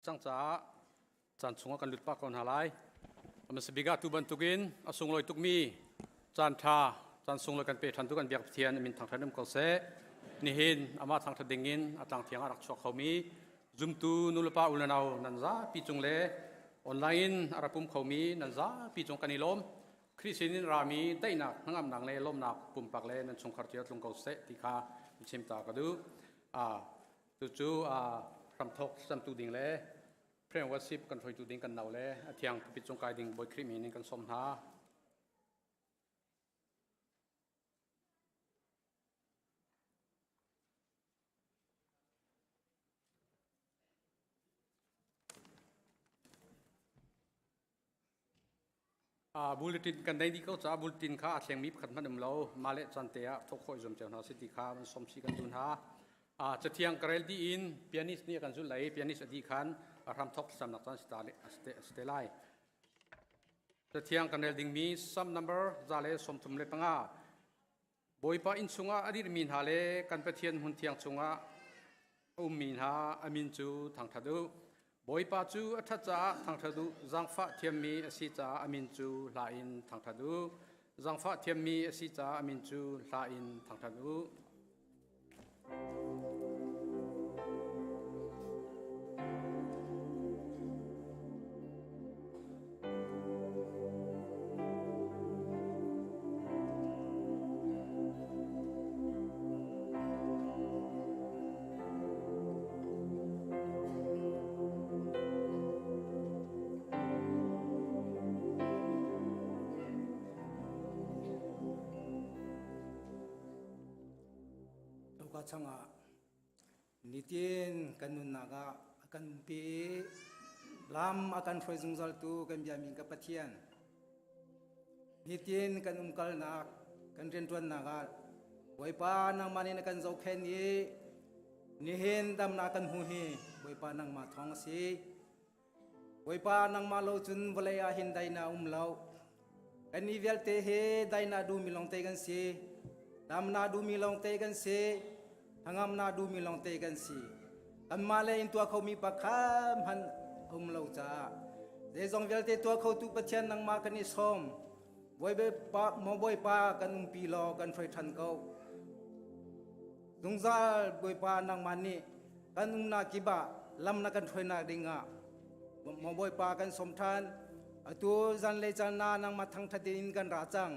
Cang caah caan chungah kan lut pah ko hna lai. Hmasa bik ah tu bantukin a sunglawi tukmi caan ṭha, caan sunglawi kan pe ṭhan tu kan biak Pathian a min thangṭhat um ko seh. Nihin amah thangṭhat dingin a tlang thiang ah rak chuak khomi zumtu nulepa unau nan zapi cung le online in a rak pum khomi nan zapi cung kan i lawm. Khrih sinin rami daihnak, hnangamnak le lawmnak pumpak le nan chungkhar cio tlung ko seh ti kha chim ta ka duh. Cucu hramthawk samtu ding le prayer worship kan hruaitu ding kan nau le a thiang pulpit cung kai ding Bawi Khrih min in kan sawm hna. Bulletin kan nei dih ko caah bulletin kha a thlengmi pakhat hmanh um lo. Mah le caan te ah thawk khawh i zuam cio hna si ti kha van sawm si kan duh hna. Cathiang ka rel dih in pianist nih a kan zulh lai i pianist a dih khan a hramthawk thlacamnak caan si te lai. Cathiang kan rel dingmi Psalm number 135. Bawipa inn chungah a dirmi hna le kan Pathian hmunthiang chungah a ummi hna a min cu thangṭhat u. Bawipa cu a ṭhat caah thangṭhat u, zaangfah thiammi a si caah a min cu hla in thangṭhat u. Zaangfah thiammi a si caah a min cu hla in thangṭhat u. Toka changah nitin kan nunnak ah a kan umpi i lam a kan hruai zungzaltu kan biami ka Pathian. Nitin kan umkalnak, kan rianṭuannak ah Bawipa nangmah nih na kan zohkhenh i nihin damnak kan hmu hi Bawipa nangmah thawng a si. Bawipa nangmah lo cun vawlei ah hin daihnak um lo. Kannih vialte hi daihnak duhmi lawngte kan si. Damnak duhmi lawngte kan si. Hnangamnak duhmi lawngte kan si. Kanmah le in tuah khomi pakhat hmanh um lo caah zeizong vialte tuah khotu Pathian nangmah kan i sawm. Bawipa, maw Bawipa kan umpi law kan hruai ṭhan ko. Zungzal Bawipa nangmah nih kan umnak kip ah lam na kan hruainak ding ah maw Bawipa kan sawm ṭhan. Atu zanlei caan na nangmah thangṭhat in kan ra cang.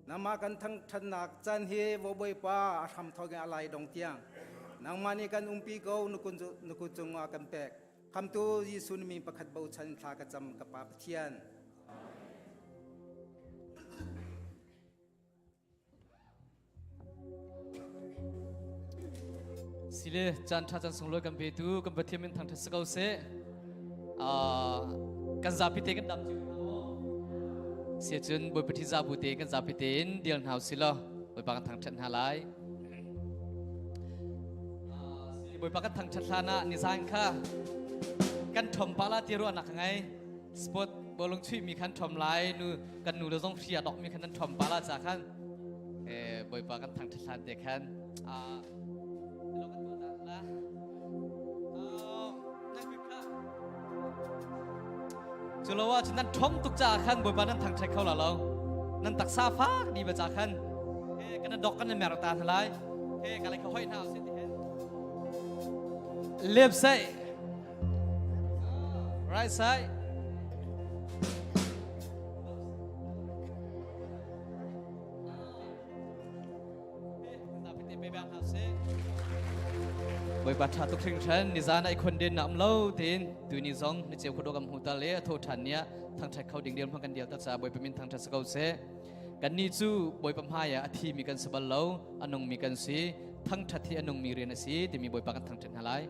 Nangmah kan thangṭhatnak caan hi maw Bawipa a hram thawk in a lai dong tiang. Nangmah nih kan umpi ko na kut cungah kan pek. Khamtu Jesuh na min pakhat bochan thla ka cam ka Pa Pathian. Sile caan ṭha caan sunglawi kan petu kan Pathian min thangṭhat si ko seh. Kan zapi te kan dam cio Si cun Bawipa ṭhi zabu te kan zapi tein dial hna usih law Bawipa kan thangṭhat hna lai. Bawipa kan thangṭhat hlan ah nizan kha kan ṭhom pa la ti ruahnak ka ngei. Sport bawlung chuihmi khan ṭhom lai nu kan nu le zong hri a dokmi khan nan ṭhom pa la ca khan Bawipa kan thangṭhat hlan te khan cu lo ah cun nan ṭhom tuk caah khan Bawipa nan thangṭhat kho la lo nan taksa fak di ba ca khan kan dok kan mer ta hna lai he ka lai ka hoi hna usih ti hen left side Right side. Bawipa ṭha tuk hringhran nizan ai khon den na um lo tin tuni zong ni cheu khudo kam hu ta le tho ṭhan nia thangṭhat kho ding dil hmang kan dial ta cha Bawipa min thangṭhat sa ko se kan ni cu Bawipa hmai ah a thi mi kan si bal lo a nung mi kan si thangṭhat hi a nungmi rian a si timi Bawipa kan thangṭhat hna lai.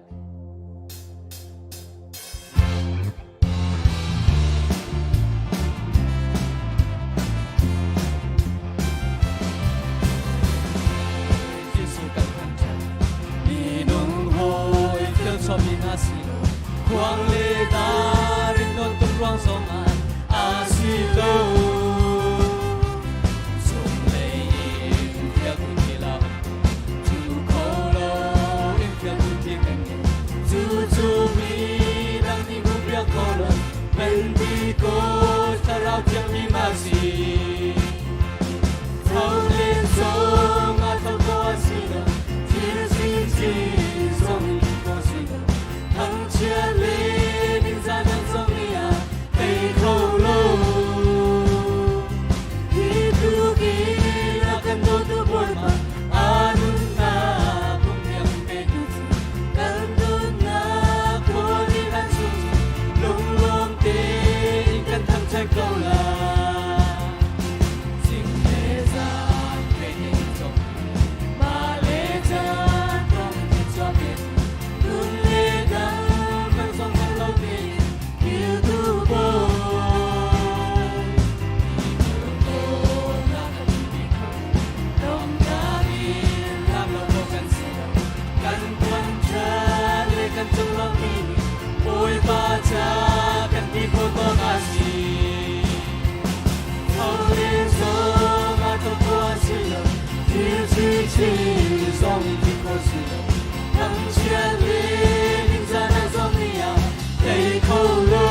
Jesuh kan thangṭhat minung hawi thil chuahmi hna si lo khuang le dar in nawn tuk ruang zongah a si lo Cunglei in fialtu thil a um cu kho lo in fialtu thil kan ngei. Cu cu mi dang Kan ti ko thlarau thianghlim a si. Tho le zong a tho ko a si lo, thil si chin zong in ti ko si lo. Thangchia le ningzah dang zong nih a tei kho lo. Hi tluk in a kan dawtu Bawipa, a nunnak kum tiang petu cu kan nunnak khawl in an sung cu lunglawm tein kan thangṭhat ko lai. Zing le zan training zong mah le caan kong chuak in nun le dam kan zong hmang lo tein kiltu bawi. Kan tuan le kan cung lomi nih Bawipa ca kan ti khawh tawk a si. Tho le zong a tho khawh a si lo, thil chinchin zong in ti khawh si lo. Thangchiat le ningzahnak zong nih a tei kho lo.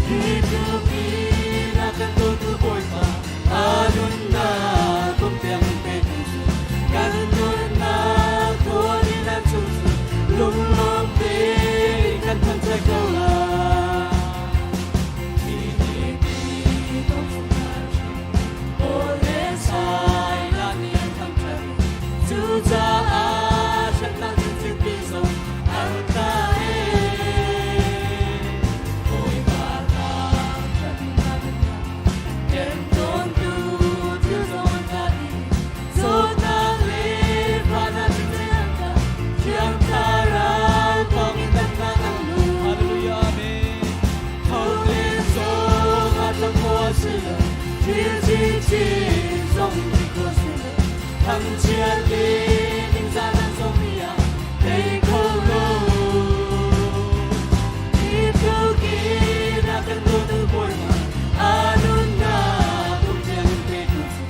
Hi tluk in a kan dawtu Bawipa, a nunnak kum tiang petu cu kan nunnak tuan in an chung cu lunglawm tein kan thangṭhat ko lai. Hi ni ti tong chung ah Paul le Silas nih an thangṭhat. Cucaah hremnak chinchin zong an tla i Bawipa thangṭhat in Temtawntu thil zong an tla dih. Zawtnak le fahnak chinchin an tla. Thiang Thlarau thawngin damnak an hmu. Hallelujah. Amen. Tho le zong a tla khawh a si lo. Thil chinchin zong in ti khawh a si lo. Thangchiat le ningzahnak zong nih a tei kho lo. Hi tluk in a kan dawtu Bawipa, a nunnak kum tiang in petu cu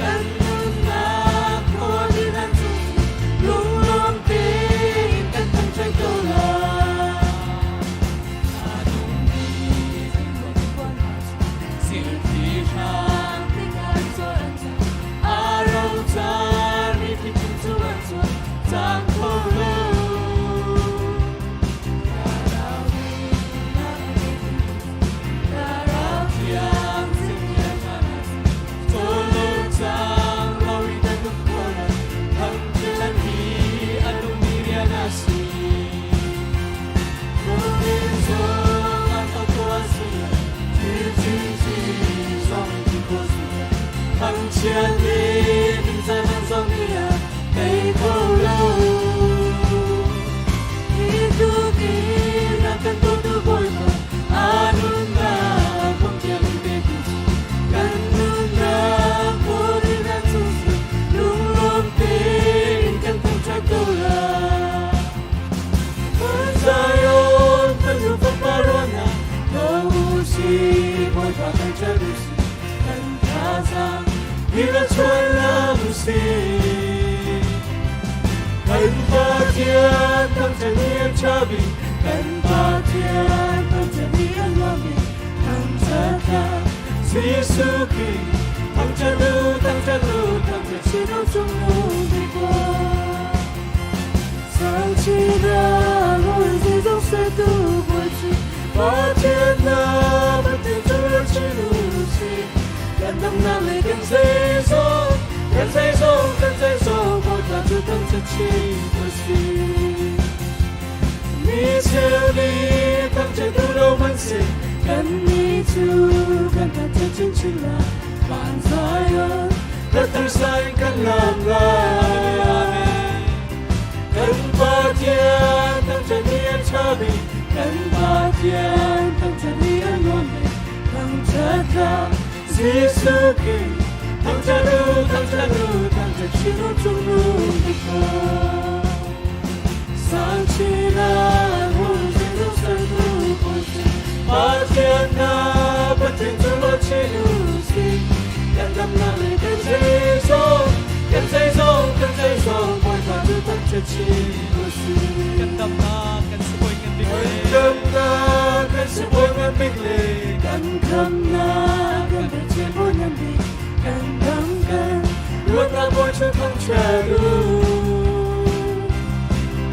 kan nunnak khawl in an cung cu lunglawm tein kan thangṭhat ko lai. A nungmi Silti hram tikah cawn a ro caan mi thing cu an cuan cang kho lo. Thlarau thiang sinin Cholo cang lawi na dum khona thang chilan hi anung mi rian a si. Thil zong a tho ko a si thil chinchin zong in ti ko si. Thangchiat le ningzahnak zong nih a tei kho lo. Hi tluk in a kan dawtu Bawipa, a nunnak kum tiang in petu cu kan nunnak hmun in a cung cu lunglawm tein kan thangṭhat ko lai. Zion kan nu fapa ruahnak tho u si, Bawipa thangṭhat u si, kan thazaang hi ra chuan lam u si. Kan Pathian thangṭhat ni an ṭha bik, kan Pathian thangṭhat ni an nuam bik, thangṭhat hlah Jesuh Khrih, thangṭhat u, thangṭhat u, thangṭhat chin u cungnung bik Bawi. Sangchina hoi zong se tu boi chu Pathian na Pathian cu chin u si kan dam na le kan zeizong kan zeizong kan zeizong Bawipa cu thangṭhat chin ko si. Mi cheu nih thangṭhat duh lo hmanhseh kannih cu kan thangṭhat chinchin lai. Van Zion hlathar sa in kan lam lai. Kan Pathian thangṭhat ni an ṭha bik, kan Pathian thangṭhat ni an nuam bik, thangṭhat hlah Jesuh Khrih, thangṭhat u, thangṭhat u, thangṭhat chin u cungnung bik Bawi. Sangchina hmun zingzung sertu Bawi si, Pathian na Pathian cu lo chin u si, kan damnak le kan zeizong, kan zeizong, kan zeizong, Bawipa cu thangṭhat chin u si. Kan damnak kan sibawi kan bik Kan damnak Khamnak kan pe che nan bi kan dam kan luatnak bawi cu thangṭhat u.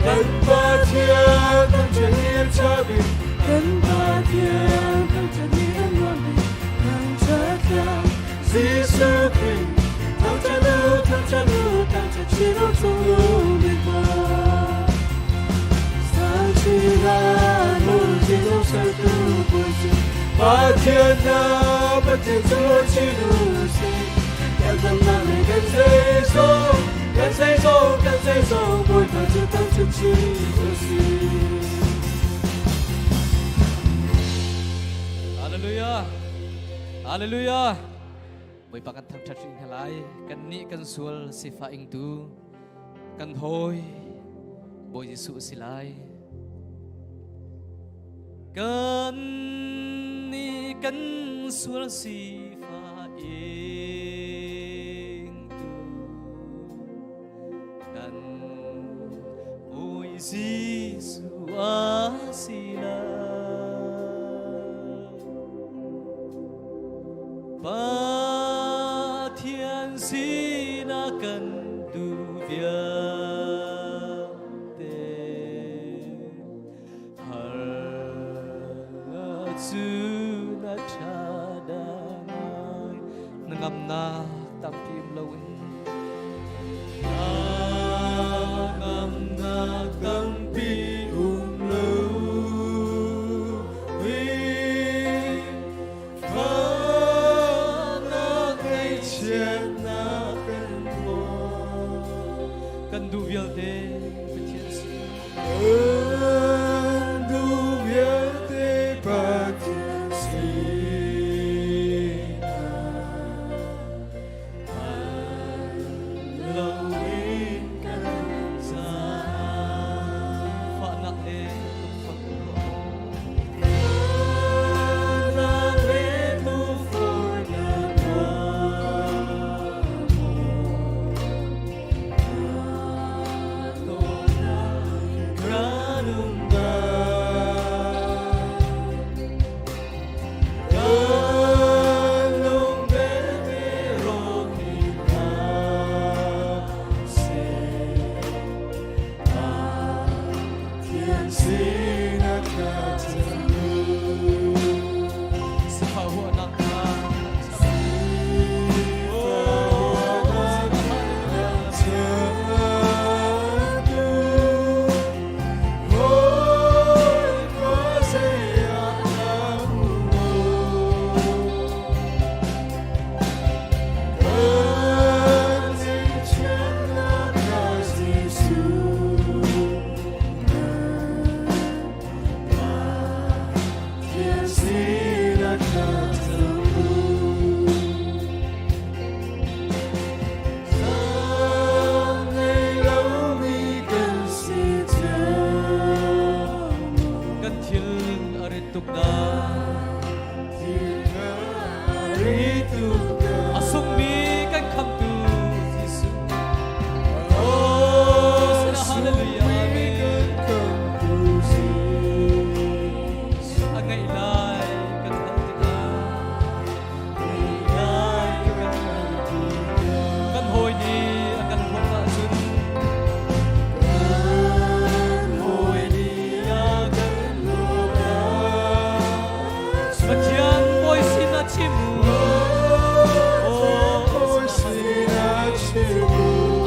Kan Pathian thangṭhat ni an ṭha bik. Kan Pathian thangṭhat ni an nuam bik. Thangṭhat tlang Jesuh Khrih thangṭhat u, thangṭhat u, thangṭhat chin u cung u bik pa. Pathian na Pathian cu chin u sih. Kan damnak le kan zeizong, kan zeizong, kan zeizong, Bawipa cu thangṭhat chin u sih. Hallelujah. Hallelujah. Bawipa kan thangṭhat hring hna lai. Kan nih kan sual sifah ingtu kan hawi Bawi Jesuh a si lai. Kan nih kan sual sifah ingtu kan Bawi Jesuh a si lai. Pathian sinah kan duh vialte har cu na ṭha dah ngai na ngamnak tampi um loin na ngamnak tampi um lo Kan duh vialte Pathian si. Kan duh vialte Pathian si. Loin kan caah Fahnak le lungfak Sifah huahnak kha Kan thil a rit tuk dah. A sungmi kan khamtu Jesuh. Oh, hallelujah. Amen. A ngaih lai kan hngalh tikah. Kan hawi nih a kan hlawt ahcun Pathian bawi sinah chim u.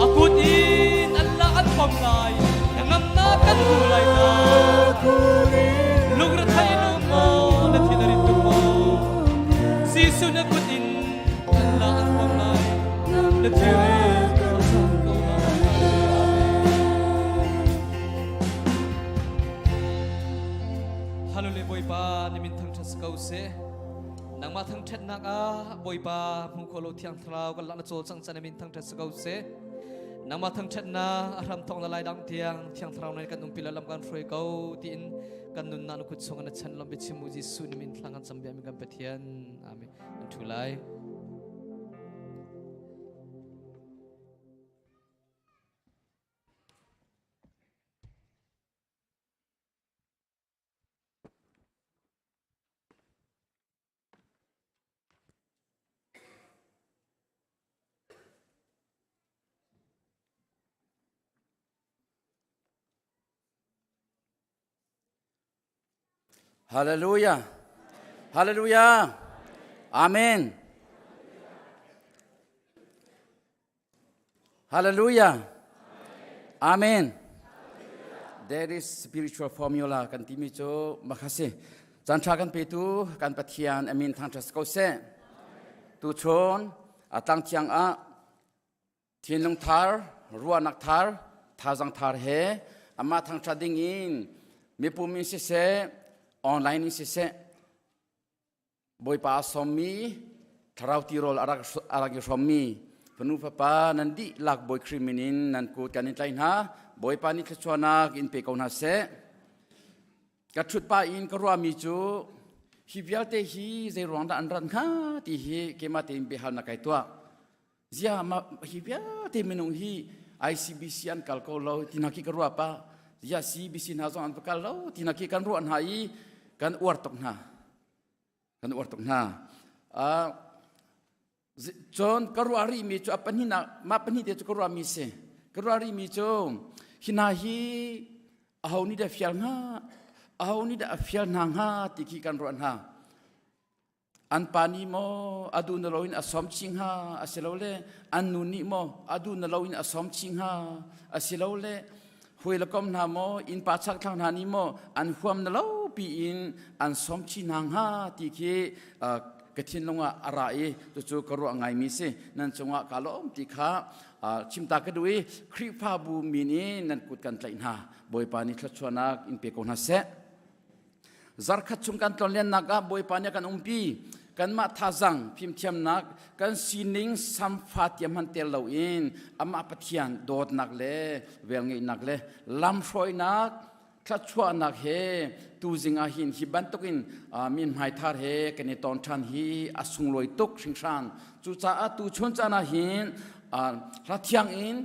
A kut in Allah an pom lai, hnangamnak kan hmu lai ta. Lungrethei in um maw, na thin a rit tuk maw? Jesuh na kut in Allah an pom lai, na thil a cang ko lai. Hallelujah Bawipa na min thangṭhat si ko seh. Nangmah thangṭhatnak ah Bawipa hmu kho lo thiang thlarau kan lak na cawl cang can na min thangṭhat si ko seh. Nangmah thangṭhatnak a hram thawk na lai dang tiang thiang thlarau nan kan umpi lam kan hruai ko tiin kan nunnak na kut chung na chan lom biachim mu Jesuh ni min thlang kan cam bia mi kan Pathian. Amen. An thu lai. Hallelujah. Hallelujah. Amen. Hallelujah. Amen. There is spiritual formula kan timi cu makhasi. Caan tha kan petu kan Pathian amin thangthat ko seh. Tu chun atang thiang ah thinlung thar, ruahnak thar, thazang thar he amah thangthat ding in mipum in siseh, online in siseh Bawipa a sawmmi thlarau tirawl a rak i hrawmmi fanu fapa nan dihlak Bawi Khrih min in nan kut kan in tlaih hna. Bawipa nih thluachuahnak in pe ko hna seh. Ka ṭhut pah in ka ruahmi cu hi vialte hi zei ruang dah an rat hnga ti hi keimah tein biahalnak kai tuah. Zia ma hi vialte minung hi ICBC an kal ko lo ti hna khi ka ruah pah. Zia CBC hna zong an va kal lo ti hna khi kan ruah hna i kan uar tuk hna. Kan uar tuk hna. Uh, cun ka ruah rihmi cu a pahnihnak mah pahnih te cu ka ruahmi si. Ka ruah rihmi cu hi hna hi aho nih dah fial hnga aho nih dah a fial hna hnga ti khi kan ruah hna. An pa nih maw a duh na loin a sawm chih hnga asilole an nu nih maw a duh na loin a sawm chih hnga asilole hawi le kom hna maw innpa chakthlang hna nih maw an huam na lo piin an sawm chih hna hnga ti khi ka thinlung ah a ra i cucu ka ruah ngaimi si nan cungah ka lawm ti kha chimta ka duh i Khrihfabu min in nan kut kan tlaih hna Bawipa nih thluachuahnak in pe ko hna seh. Zarkhat chung kan tlonlennak ah Bawipa nih a kan umpi. Kanmah thazang, fimthiamnak, kan sining samfa tiam han tel loin amah Pathian dawtnak le velngeihnak le lamhruainak, thluachuahnak he tuzing ah hin hi bantukin min hmaithar he kan i ton ṭhan hi a sunglawi tuk hringhran. Cucaah tu chun caan ah hin hla thiang in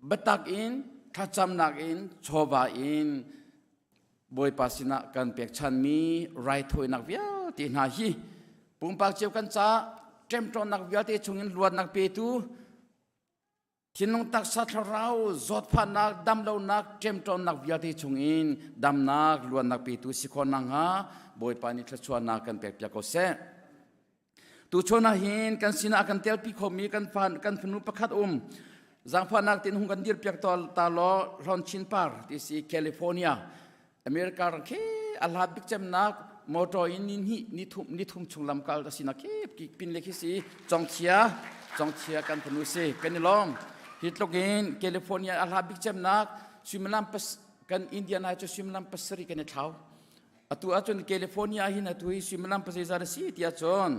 biatak in thlacamnak in chawva in Bawipa sinah kan pekchanmi raithawinak vialte hna hi pumpak cio kan ca ṭemṭawnnak vialte chungin luatnak petu thinlung taksa thlarau zawtfahnak damlonak ṭemṭawnnak vialte chungin damnak luatnak petu si khawh nakhnga Bawipa nih thluachuahnak kan pekpiak ko seh. Tuchun ah hin kan sinah kan telpi khomi kan fa kan fanu pakhat um zaangfahnak tin hung kan dirpiak ta law Hlon Chin Par ti si California America ram khi a hlat bik cemnak motor in ni hnih ni thum ni thum chung lam kal a sinak khi pin le khi si Congthia Congthia kan fanu si kan i lawm hi tluk in California a hlat bik cemnak suimilam pas kan Indiana cu suimilam pasarih kan i thlau Atu ahcun California hin atu hi suimilam pazeizat a si ti ahcun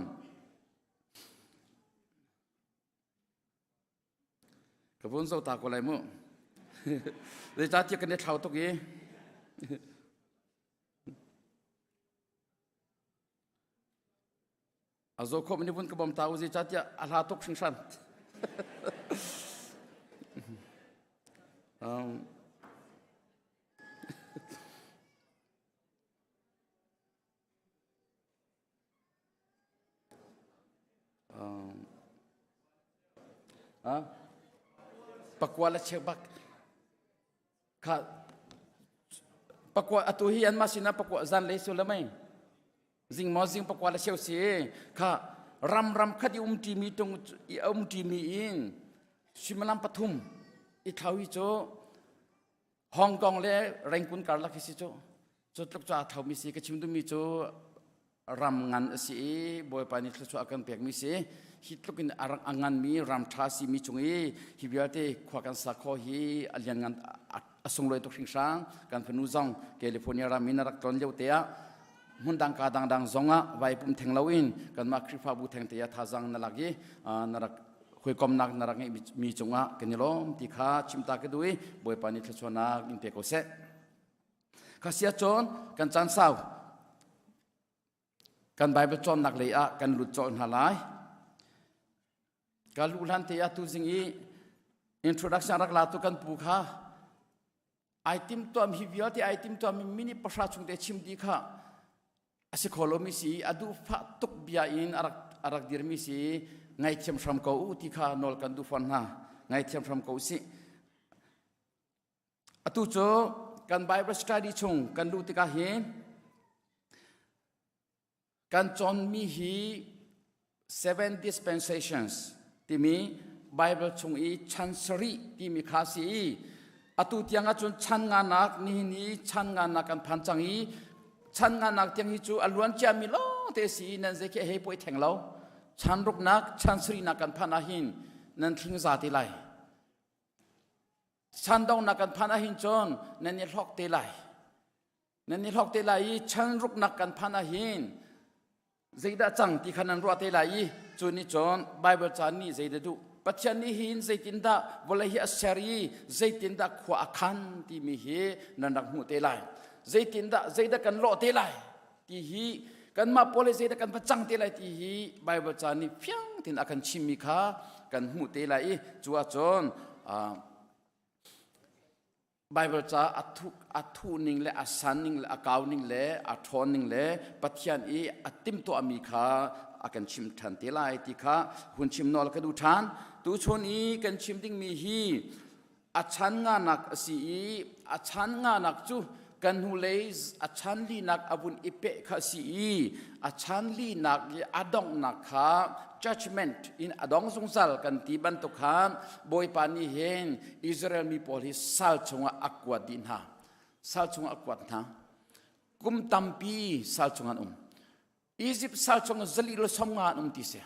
ka vun zo ta ko lai mu. Zeicahtiah kan i thlau tuk i a zaw khawm ni vun ka bawm ta u zeicahtiah a hla tuk hringhran. um, um, ah, pakua le cheu bak kha pakua atu hi an mah sinah pakua zan lei su le mei zing maw zing pakua le cheu si kha ram ram khat i um ṭimi tung i um ṭimi in suimilam pathum i thlau hi cu Hong Kong le Rangoon karlak hi si cu cu tluk cu aa thomi si ka chim duhmi cu ram ngan a si i Bawipa nih thluachuah a kan pekmi si hi tluk in a nganmi ram ṭha si mi cung i hi vialte khua kan sa kho hi a lian ngan a sunglawi tuk hringhran kan fanu zong California ram in a rak tlon lio te ah hmun dang ka dangdang zong ah vai pum theng loin kanmah Khrihfabu theng te ah thazang na lak i na rak hawikomnak na rak ngeihmi cungah kan i lawm ti kha chimta ka duh i Bawipa nih thluachuahnak in pe ko seh. Khasia cun kan caan sau kan Bible cawnnak lei ah kan lut colh hna lai. Ka luh hlan te ah tuzing i introduction rak latu kan pu kha ai timtuam hi vialte ai timtuam mi minute pahra chung te chim di kha a si kho lomi si a duhfah tuk bia in a rak a rak dirmi si ngaithiam hram ko u ti kha nawl kan duh fawn hna ngaithiam hram ko usih atu cu kan Bible study chung kan luh tikah hin. Kan cawnmi hi Seven Dispensations timi Bible chung i chan sarih timi kha si i atu tiang ahcun chan nganak nihin i chan nganak kan phan cang i chan nganak tiang hi cu a luan ciami lawng te si i nan zei khi hei poi theng lo. Chan ruknak chan sarihnak kan phan ahhin nan thling za te lai. Chan donghnak kan phan ahhin cun nan i hlok te lai. Nan i hlok te lai i chan ruknak kan phan ahhin zeidah cang ti kha nan ruah te lai i cu nih cun Bible ca nih zeidah duh, Pathian nih hin zeitindah vawlei hi a ser i zeitindah khua a khan timi hi nan rak hmuh te lai. Zeitindah, zeidah kan lawh te lai ti hi, kanmah pawl hi zeidah kan va cang te lai ti hi Bible ca nih fiang tein a kan chimmi kha kan hmuh te lai i cu ahcun Baibal ca a thuh ning le a san ning le a kau ning le a ṭhawn ning le Pathian i a timhtuahmi kha a kan chim ṭhan te lai ti kha hun chim nawl ka duh ṭhan. Tuchun i kan chim dingmi hi a chan nganak a si i a chan nganak cu kan hnulei a chan linak a vun i peh kha a si i a chan linak i a donghnak kha judgment in a dong zungzal kan ti bantuk khan Bawipa nih hin Israel mi pawl hi sal chungah a kuat dih hna. Sal chungah a kuat hna. Kum tampi sal chungah an um. Egypt sal chungah zali le 50 an um ti si.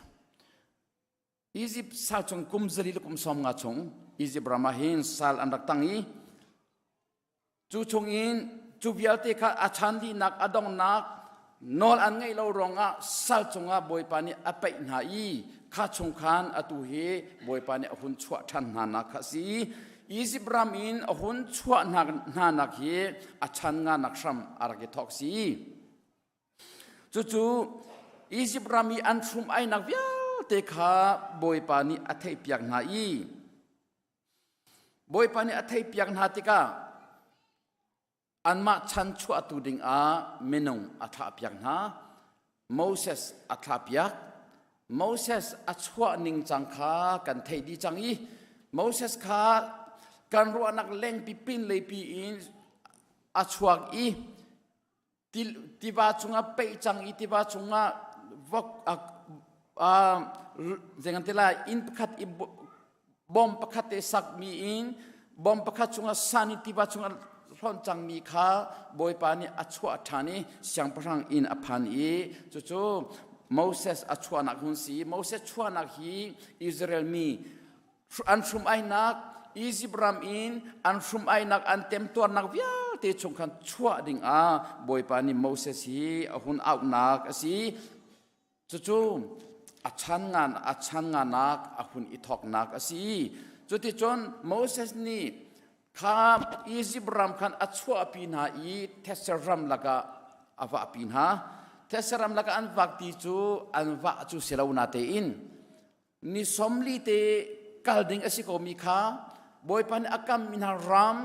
Egypt sal chung kum zali le kum 50 chung Egypt ram ah hin sal an rak tang i cu chungin cu vialte kha a chan dihnak, a donghnak nawl an ngeih lo ruangah sal cungah Bawipa nih a paih hna i kha chung khan atu hi Bawipa nih a hun chuah ṭhan hna nak kha a si. Egypt ram in a hun chuah hna nak hi a chan nganak hram a rak i thawk si. Cucu Izipt ram i an hrum ainak vialte kha Bawipa nih a theihpiak hna i Bawipa nih a theihpiak hna tikah anmah chan chuahtu dingah minung a thlahpiak hna. Moses a thlahpiak. Moses a chuah ningcang kha kan theih dih cang i Moses kha kan ruahnak lengpi pin leipi in a chuak i tiva cungah peih cang i tiva cungah vok zei ti lai, inn pakhat i bom pakhat te sakmi in bom pakhat chungah san i tiva chungah hlonh cangmi kha Bawipa nih a chuah ṭhan i siangpahrang inn a phan i cucu Moses a chuahnak hun si. Moses chuahnak hi Israel mi an hrum-ainak, Izipt ram in an hrum-ainak, an temtuarnak vialte chung khan chuah dingah Bawipa nih Moses hi a hun auhnak a si. Cucu a chan ngan a chan nganak a hun i thawknak a si. Cuticun Moses nih kha Izipt ram khan a chuahpi hna i thetse ram lakah a vahpi hna. Thetse ram lakah an vak ti cu an vah cu si lo na tein ni 40 te kal ding a si komi kha Bawipa nih a kammi hna ram,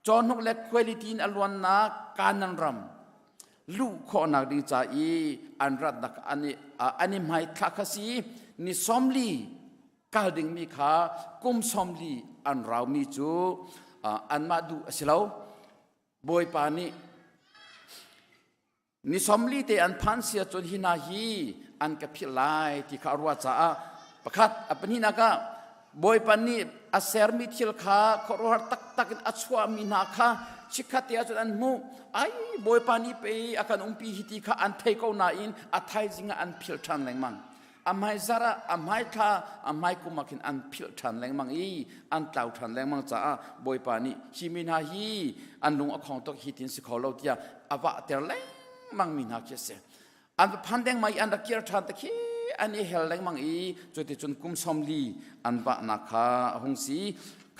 cawhnuk le khuailiti in a luannak Kanaan ram luh khawhnak ding ca i an ratnak an i hmaithla kha si. Ni 40 kal dingmi kha kum 40 an raumi cu anmah duh a si lo. Bawipa nih ni 40 te an phan si ahcun hi hna hi an ka philh lai ti kha a ruah caah pakhat. A pahnihnak ah Bawipa nih a sermi thil kha khuaruahhar taktak in a chuahmi hna kha chikkhat te ahcun an hmuh ai, Bawipa nih pei a kan umpi hi ti kha an thei ko nain a thaizing ah an philh ṭhan lengmang. A hmai zarh ah, a hmai thla, a hmai kum ah khin an philh ṭhan lengmang i an tlau ṭhan lengmang caah Bawipa nih hi mi hna hi an lung a khong tuk hi tin si kho lo tiah a vahter lengmang mi hna khi a si. An va phan dengmang i an rak kir ṭhan te khi an i hel lengmang i cuticun kum 40 an vahnak kha a hung si.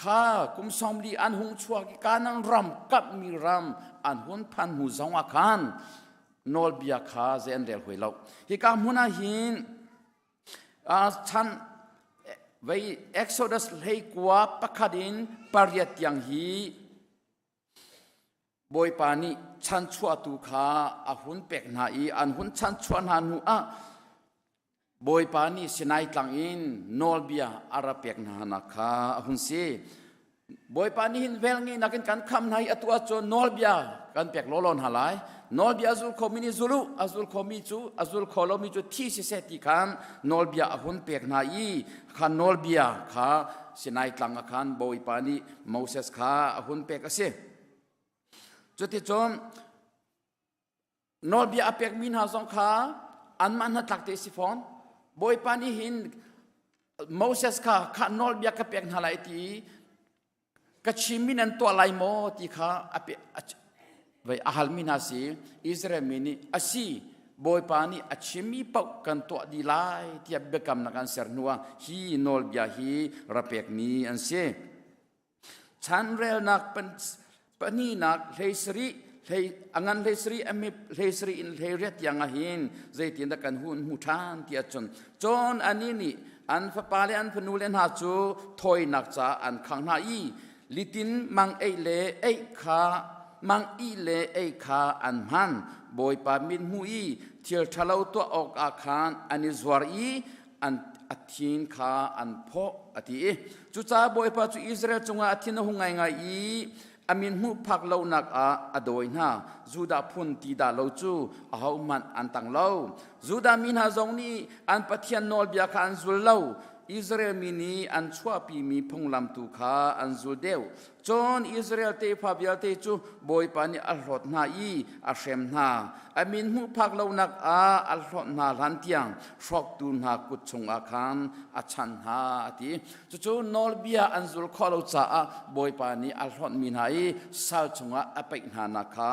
Kha kum 40 an hung chuak i Kanaan ram, kamhmi ram an hun phan hnu zong ah khan nawlbia kha zei an rel hoi lo. Hika hmun ah hin chan vei Exodus 19:1 in 8 tiang hi Bawipa nih chanchuahtu kha a hun pek hna i an hun chanchuah hna hnu ah Bawipa nih Sinai tlang in nawlbia a ra pek hna nak kha a hun si. Bawipa nih hin vel ngeihnak in kan kham hna i atu ahcun nawlbia kan pek lawlaw hna lai. Nawlbia a zul khomi nih zul u, a zul khomi cu a zul kho lomi cu thi siseh ti khan nawlbia a hun pek hna i kha nawlbia kha Sinai tlang ah khan Bawipa nih Moses kha a hun pek a si. Cuticun nawlbia a pekmi hna zong kha anmah hnatlak te si fawn. Bawipa nih hin Moses kha kha nawlbia ka pek hna lai ti ka chimmi nan tuah lai maw ti kha a pe vei a halmi hna si. Israel mi nih a si, Bawipa nih a chimmi paoh kan tuah dih lai tiah biakamnak an ser hnuah hi nawlbia hi ra pekmi an si. Chanrelnak pahnihnak 17 hlei a ngan 17 a mip 17 in 18 tiang ah hin zeitindah kan hun hmu ṭhan ti ahcun, cun anih nih an fapa le an fanu le hna cu thawinak caah an khangh hna i litin mang ei le ei kha mang i le ei kha an hman. Bawipa mit hmu i thil ṭhalo tuah awkah khan an i zuar i an a thin kha an phawh, a ti i cucaah Bawipa cu Israel cungah a thin a hung ngaingai i a min hmuh phak lonak ah a dawi hna. Judah phun ti dah lo cu ahohmanh an tang lo. Judah mi hna zong nih an Pathian nawlbia kha an zul lo. Israel mi nih an chuahpimi phunglam tu kha an zul deuh. Cun Israel tefa vialte cu Bawipa nih a hlawt hna i a hrem hna. A min hmuh phak lonak ah a hlawt hna hlan tiang hrawktu hna kut chungah khan a chanh hna, a ti. Cucu nawlbia an zul khawh lo caah Bawipa nih a hlawtmi hna i sal chungah a paih hna nak kha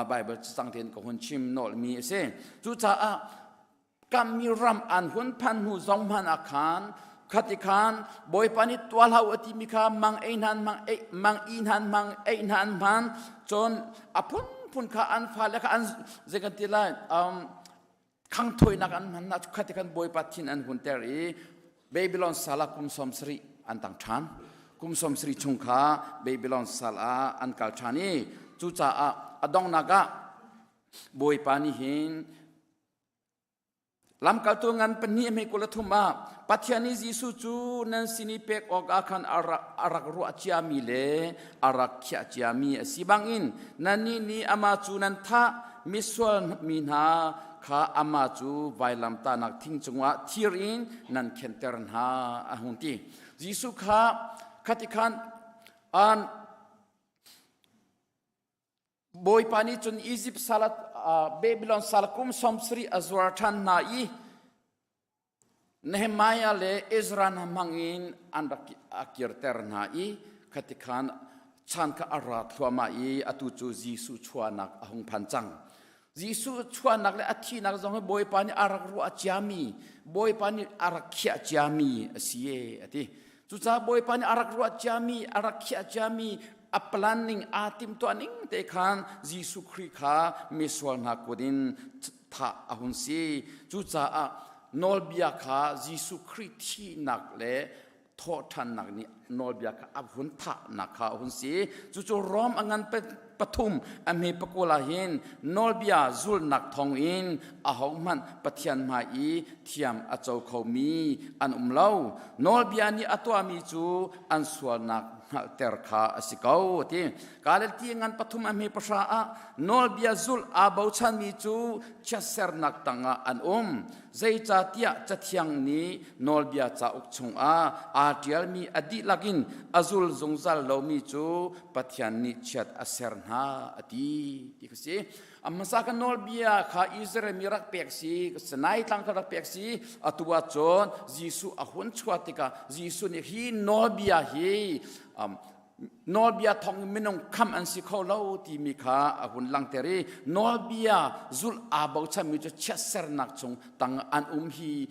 Baibal cacang tein ka hun chim nawlmi a si. Cucaah kammi ram an hun phan hnu zong hmanh ah khan khati khan Bawipa nih tuah hlah u a timi kha mang ei hnan mang ei mang i hnan mang ei hnan hman cun a phunphun kha an fale kha an zei kan ti lai khang thawinak an hman na khati khan Bawipa thin an hunter i Babylon sal ah kum 70 an tang ṭhan. Kum 70 chung kha Babylon sal ah an kal ṭhan i cucaah a donghnak ah Bawipa nih hin Lamkaltu ngan pahnih hme 23 ah Pathian nih Jesuh cu nan sin i pek awkah khan a rak ruah ciami le a rak khiah ciami a si bangin nannih nih amah cu nan thah. Misual mi hna kha amah cu vailamtahnak thing cungah thir in nan khenter hna, a hung ti. Jesuh kha khati khan an Bawipa nih cun Izipt sal Babylon sal kum 70 a zuar ṭhan hna i Nehemiah le Ezra hna hmang in an rak a kirter hna i khati khan chan kha a ra thluahmah i atu cu Jesuh chuahnak a hung phan cang. Jesuh chuahnak le a thihnak zong hi Bawipa nih a rak ruah ciami, Bawipa nih a rak khiah ciami a si e, a ti. Cucaah Bawipa nih a rak ruah ciami, a rak khiah ciami, a planning aa timhtuah ning te khan Jesuh Khrih kha misual hna kut in thah a hun si. Cucaah nawlbia kha Jesuh Khrih thihnak le thawhṭhannak nih nawlbia kha a hun thahnak kha a hun si. Cucu Rom a ngan pathum a hme pakul ah hin nawlbia zulnak thawngin ahohmanh Pathian hmai i thiam a co khomi an um lo. Nawlbia nih a tuahmi cu an sualnak hngalhter kha a si ko, ti. Galati ngan pathum a hme pahra ah nawlbia zulh aa bochanmi cu chiatsernak tangah an um. Zeicahtiah Cathiang nih nawlbia cauk chungah aa ṭialmi a dihlak in a zul zungzal lomi cu Pathian nih chiat a ser hna, a ti ti ka si. A hmasa ka nawlbia kha Israel mi rak pek si, Sinai tlang kha rak pek si. Atu ah cun Jesuh a hun chuah tikah Jesuh nih hi nawlbia hi nawlbia thawng in minung kham an si kho lo timi kha a hun langhter i nawlbia zulh aa bochanmi cu chiatsernak chung tang an um hi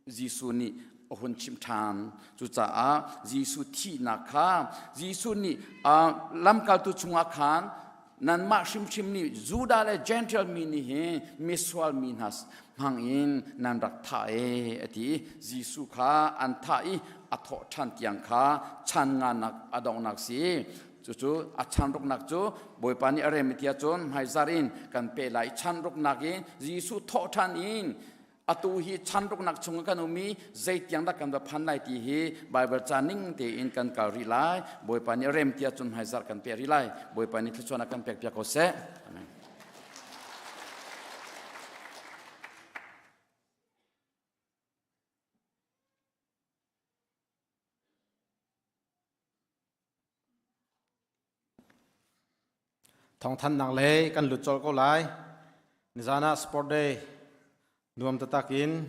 Jesuh nih a hun chimh ṭhan. Cucaah Jesuh thihnak kha Jesuh nih lamkaltu chungah khan nanmah hrimhrim nih Judah le Gentile mi nih hi misual mi hna hmang in nan rak thah e, a ti. Jesuh kha an thah i a thawh ṭhan tiang kha chan nganak a donghnak si. Cucu a chan ruknak cu Bawipa nih a rem ti ahcun hmaizar in kan pe lai. Chan ruknak in Jesuh thawh ṭhan in atu hi chan ruknak chung kan um i zeitiang dah kan va phan lai ti hi Bible ca ning tein kan kal rih lai. Bawipa nih rem ti ahcun hmaizarh kan pe rih lai. Bawipa nih thluachuahnak kan pek piak ko seh. Amen. Thawngthanhnak lei kan lut colh ko lai. Nizan ah Sport Day nuam taktak in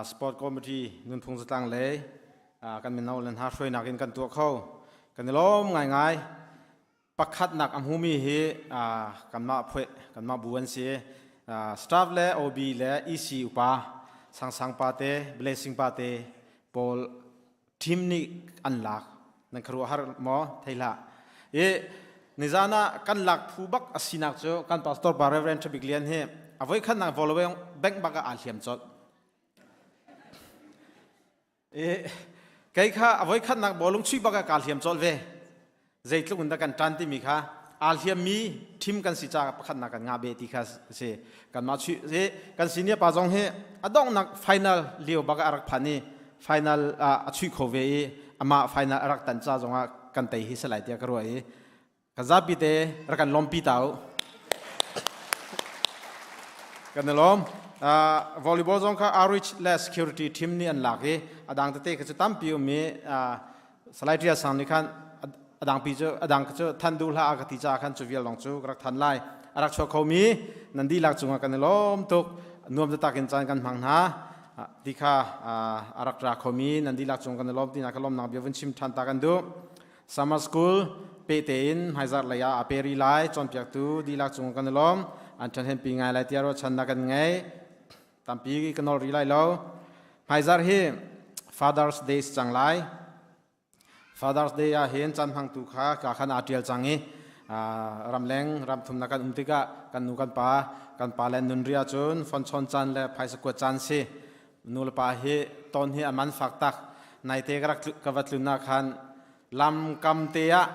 Sport Committee nunphung zatlang lei kan mino le hna hruainak in kan tuah kho. Kan i lawm ngaingai. Pakhatnak a hmumi hi kanmah phueh kanmah bu an si. Staff le OB le EC upa Sangsang pa te Blessing pa te pawl team nih an lak. Nan kharuah har maw? Thei hlah. I nizan ah kan lak phu bak a sinak cu kan pastor pa Reverend Thabik Lian hi a voi khatnak volleyball bank bak ah aa hliam colh. I kei kha a voi khatnak bawlung chuih bak ah kaa hliam colh ve. Zeitluk in dah kan ṭan timi kha aa hliammi ṭhim kan si caah pakhatnak kan ngah be ti kha si. Kanmah chuih hi kan senior pa zong hi a donghnak final lio bak ah a rak phan i final ah a chuih kho ve i amah final a rak tan ca zongah kan tei hi si lai tiah ka ruah i Kan zapi te rak kan lawmpi ta u. Kan i lawm. Volleyball zong kha outreach le security team nih an lak i a dang tete kha cu tampi um i Salai Ṭial Sang nih khan a dang pi cu a dang cu than duh hlah a ka ti caah khan cu vial lawng cu ka rak than lai. A rak chuak khomi nan dihlak cungah kan i lawm tuk. Nuam taktak in caan kan hmang hna. Ti kha a rak ra khomi nan dihlak cung kan i lawm tinak ka lawmnak bia vun chim ṭhan ta kan duh. Summer School pehte in hmaizarh lei ah a pe rih lai. Cawnpiaktu dihlak cung kan i lawm. An ṭhahnempi ngai lai tiah ruahchannak kan ngei. Tampi ka nawl rih lai lo. Hmaizarh hi Father's Day si cang lai. Father's Day ah hin caan hmangtu kha ka khan aa ṭial cang i ramleng ramthumnak kan um tikah kan nu kan pa kan pa le nun ri ahcun phone chawn caan le phaisa kuat caan si. Nu le pa hi ton hi a man fak tak. Naite ka rak ka va tlun ah khan lam kam te ah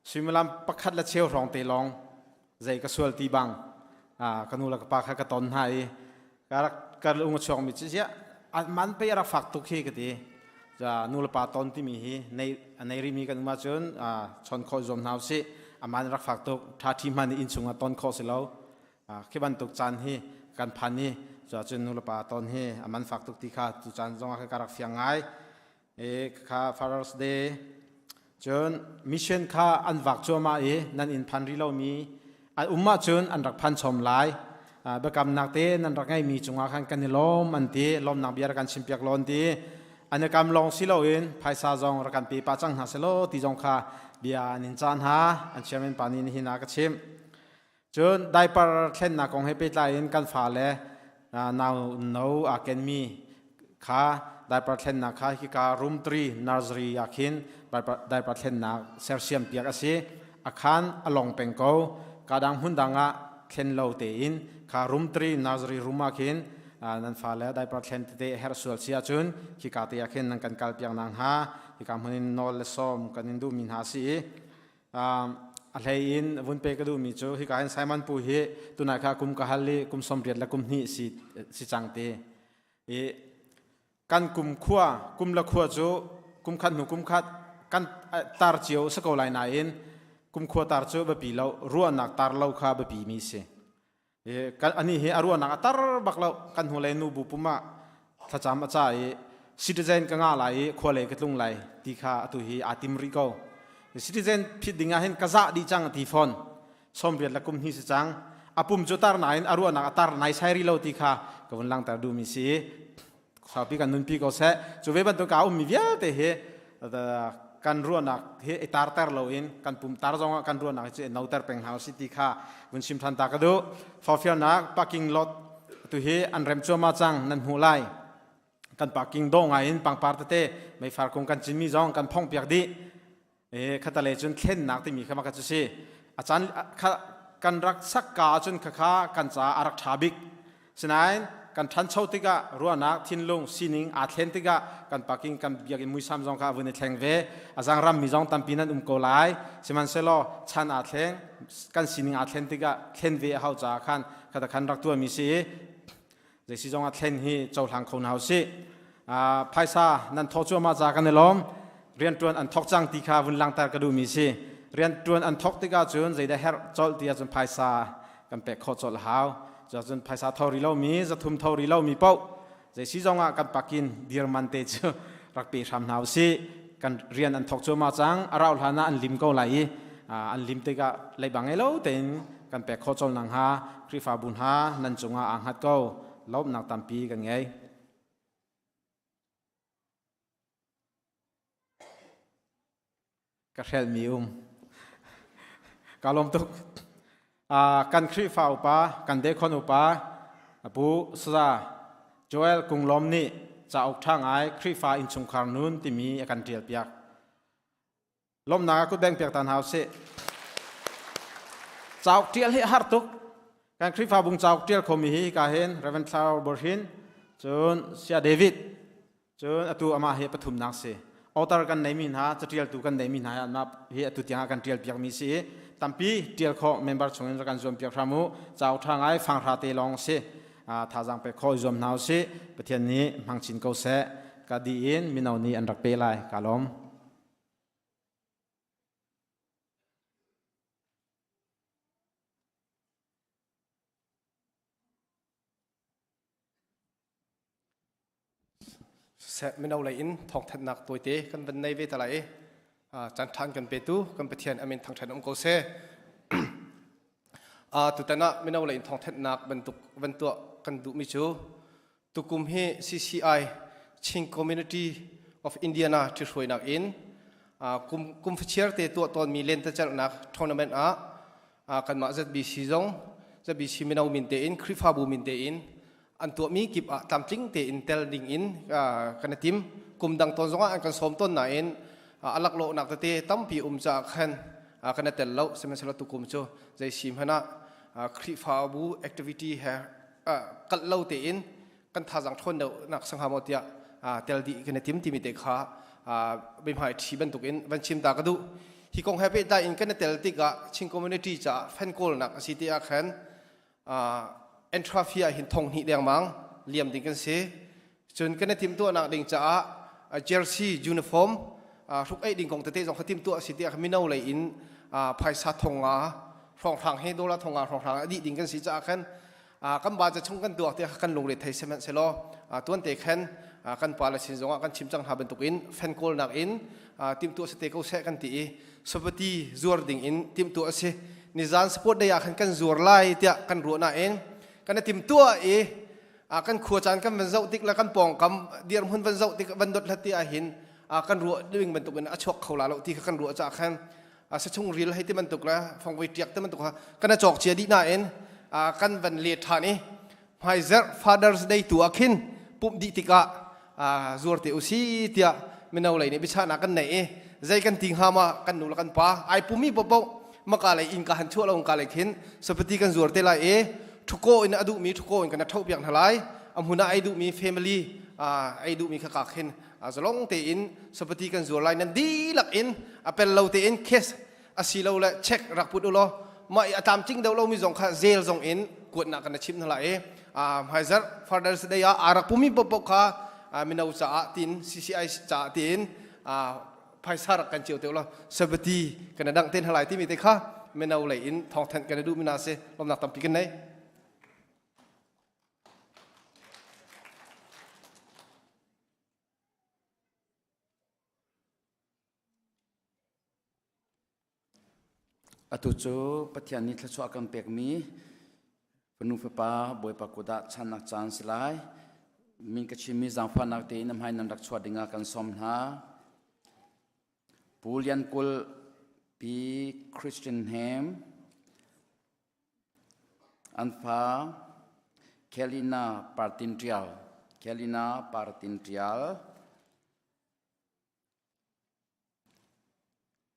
suimilam pakhat le cheu hrawng te lawng zei ka sual ti bang ka nu le ka pa kha ka ton hna i ka rak ka lung a chuak mi cu ziah man pei a rak fak tuk hi ka ti. Nu le pa ton timi hi nei a nei rimi kan um ahcun chon khawh zuam hna usih. A man rak fak tuk. Ṭha ṭhi hman inn chungah ton khawh si lo. Khi bantuk caan hi kan phan i cuahcun nu le pa ton hi a man fak tuk ti kha tu caan zongah ka rak fiang ngai. E kha Father's Day cun mission kha an vak cuahmah i nan inn phan rih lomi an um ahcun an rak phan chom lai. Biakamnak te nan rak ngeimi cungah khan kan i lawm an ti. Lawmnak bia rak kan chimpiak lawn ti. An i kam lawng si loin phaisa zong rak kan pe pah cang hna selaw ti zong kha bia an in cah hna. An chairman pa nih nihin ah ka chimh. Cun diaper thlennak kong he pehtlai in kan fale nau no aa kenmi kha diaper thlennak kha hika room 3 nursery ah khin diaper thlennak sersiam piak a si. A khan a long peng ko. Ka dang hmun dang ah thlen lo tein kha room 3 nursery room ah khin nan fale diaper thlen tete herh sual si ahcun khika te ah khin nan kan kal piak nak hnga hika hmun in nawl le sawm kan in duhmi hna si i A hlei in vun pe ka duhmi cu hika hin Simon Pu hi tunai kha kum ka hal i kum 80 le kum hnih si, si cang ti. I kan kum khua, kum le khua cu kum khat hnu kum khat kan tar cio si ko lai nain kum khua tar cu biapi lo, ruahnak tar lo kha biapi mi si. Ani hi a ruahnak a tar bak lo. Kan hnulei nu bu pum ah thlacam a ca i citizen ka ngah lai i khua lei ka tlung lai ti kha atu hi aa tim rih ko. Citizen phit ding ah hin ka zah dih cang a ti fawn. 80 le kum hnih si cang. A pum cu tar nain a ruahnak a tar nai sai rih lo ti kha ka vun langhter duhmi si. Saupi kan nunpi ko seh. Cu ve bantuk a ummi vialte hi kan ruahnak hi i tarter loin kan pum tar zongah kan ruahnak hi cu i noter peng hna usih ti kha vun chim than ta ka duh. Forfialnak parking lot tu hi an rem cuahmah cang nan hmuh lai. Kan parking dawh ngai in pangpar tete meifar kung kan cinmi zong kan phong piak dih. E khatale cun thlennak timi kha maka cu si. A caan kha kan rak sak ka ahcun khakha kan caah a rak ṭha bik. Sinain kan ṭhancho tikah ruahnak thinlung sining aa thlen tikah kan parking kan biakinn muisam zong kha a vun i thleng ve. A zang rammi zong tampi nan um ko lai. Sihmanhsehlaw chan aa thleng kan sining aa thlen tikah thlen ve a hau caah khan khata khan rak tuahmi si i zei si zong ah thlen hi cohlang kho hna usih. Phaisa nan thawh cuahmah ca kan i lawm. Rianṭuan an thawk cang ti kha vun langhter ka duhmi si. Rianṭuan an thawk tikah cun zeidah herh colh ti ahcun phaisa kan pek khawh colh a hau. Cuahcun phaisa tho rih lomi, zathum tho rih lomi paoh zei si zong ah kan pakin dirman te cu rak pe hram hna usih. Kan rian an thawk cuahmah cang. A rauh hlan ah an lim ko lai i an lim tikah leibang ngei lo tein kan pek khawh colh nakhnga Khrihfabu hna nan cungah aa hngat ko. Lawmhnak tampi kan ngei. Ka hrelmi um. Ka lawm tuk. Kan Khrihfa upa, kan dekhon upa, Pu Saza Joel Kunglawm nih cauk ṭha ngai Khrihfa innchungkhar nun timi a kan ṭial piak. Lawmnak ah kut beng piak ta hna usih. Cauk ṭial hi a har tuk. Kan Khrihfabung cauk ṭial khomi hi ka hin Reverend Thlau Borhin, cun Sia David, cun atu amah hi pathumnak si. Author kan neimi hna, caṭialtu kan neimi hna hi anmah hi atu tiang ah kan ṭial piakmi si i tampi ṭial khawh member chungin rak kan zuam piak hram u. Cauk ṭha ngai fanghra te lawng si. Thazaang pek khawh i zuam hna usih. Pathian nih hmang chin ko seh. Ka dih in mino nih an rak pe lai. Ka lawm. Siseh mino lei in thawngthanhnak tawite kan van nei ve ta lai i caan ṭhan kan petu kan Pathian amin thangṭhat um ko seh. Tutan ah mino lei in thawngthanhnak bantuk van tuah kan duhmi cu tukum hi CCI Chin Community of Indiana ṭhihruainak in kum kum fachiar te tuah tawnmi lentecelhnak tournament ah kanmah ZBC zong ZBC mino min tein Khrihfabu min tein an tuahmi kip ah tlamtling tein tel ding in kan i tim. Kum dang tawn zongah an kan sawm tawn nain a laklawhnak tete tampi um caah khan kan i tel lo. Sihmanhsehlaw tukum cu zei si hmanh ah Khrihfabu activity he kalh lo tein kan thazaang ṭhawn deuhnak sangha maw tiah tel dih kan i tim timi te kha biahmai ṭhi bantukin van chim ta ka duh. Hi kong he pehtlai in kan i tel tikah Chin community caah fan kawlnak a si ti ah khan entry ah hin thong hnih dengmang liam ding kan si. Cun kan i timhtuahnak ding caah jersey uniform hruk eih ding kong tete zong kha timhtuah a si tiah mino lei in phaisa thong nga hrawnghrang he dollar thong nga hrawnghrang a dih ding kan si caah khan kan budget chung kan tuak tiah kan lungre thei sihmanhsehlaw tuante khan kan pa le sin zongah kan chim cang hna bantukin fan kawlnak in timhtuah si te ko seh kan ti i sapati zuar ding in timhtuah a si. Nizan sport day ah khan kan zuar lai tiah kan ruah nain kan i timhtuah i kan khua caan kan van zoh tik le kan pawngkam dirhmun van zoh tik van dot hlat ti ahhin kan ruah ding bantukin a chuak kho la lo ti kha kan ruah caah khan sachung ril hei ti bantuk le fongvoi tiak ti bantuk kha kan cawk cia dih nain kan van let ṭhan i hmaizerh Father's Day tu ah khin pumh dih tikah zuar te usi tiah mino lei nih biachahnak kan nei i zei kan ti hnga ma kan nu le kan pa ai pumi popo maka lei inn ka han chuah lo ka lei khin sapati kan zuar te lai i thuko in a duhmi thuko in kan tho piak hna lai a hmun ah ai duhmi family ai duhmi kha ka khin zalong tein sapati kan zuar lai nan dihlak in a pel lo tein case asi lo le check rak put u law mah i a tlamtling deuh lomi zong kha zel zong in kuatnak kan chim hna lai i hmaizarh Father's Day ah aa rak pumi paohpaoh kha mino caah tiin CCI caah tiin phaisa rak kan cio te law sabati kan dang te hna lai timi te kha mino lei in thawngthanh kan duh mi na si lawmnak tampi kan nei. Atu cu Pathian nih thluachuah kan pekmi fanu fapa Bawipa kut ah channak caan si lai. Min ka chimmi zaangfahnak tein a hmai nan rak chuah dingah kan sawm hna. Pu Lian Kulh, Pi Christian Hem, an fa Kelina Partin Tial, Kelina Partin Tial,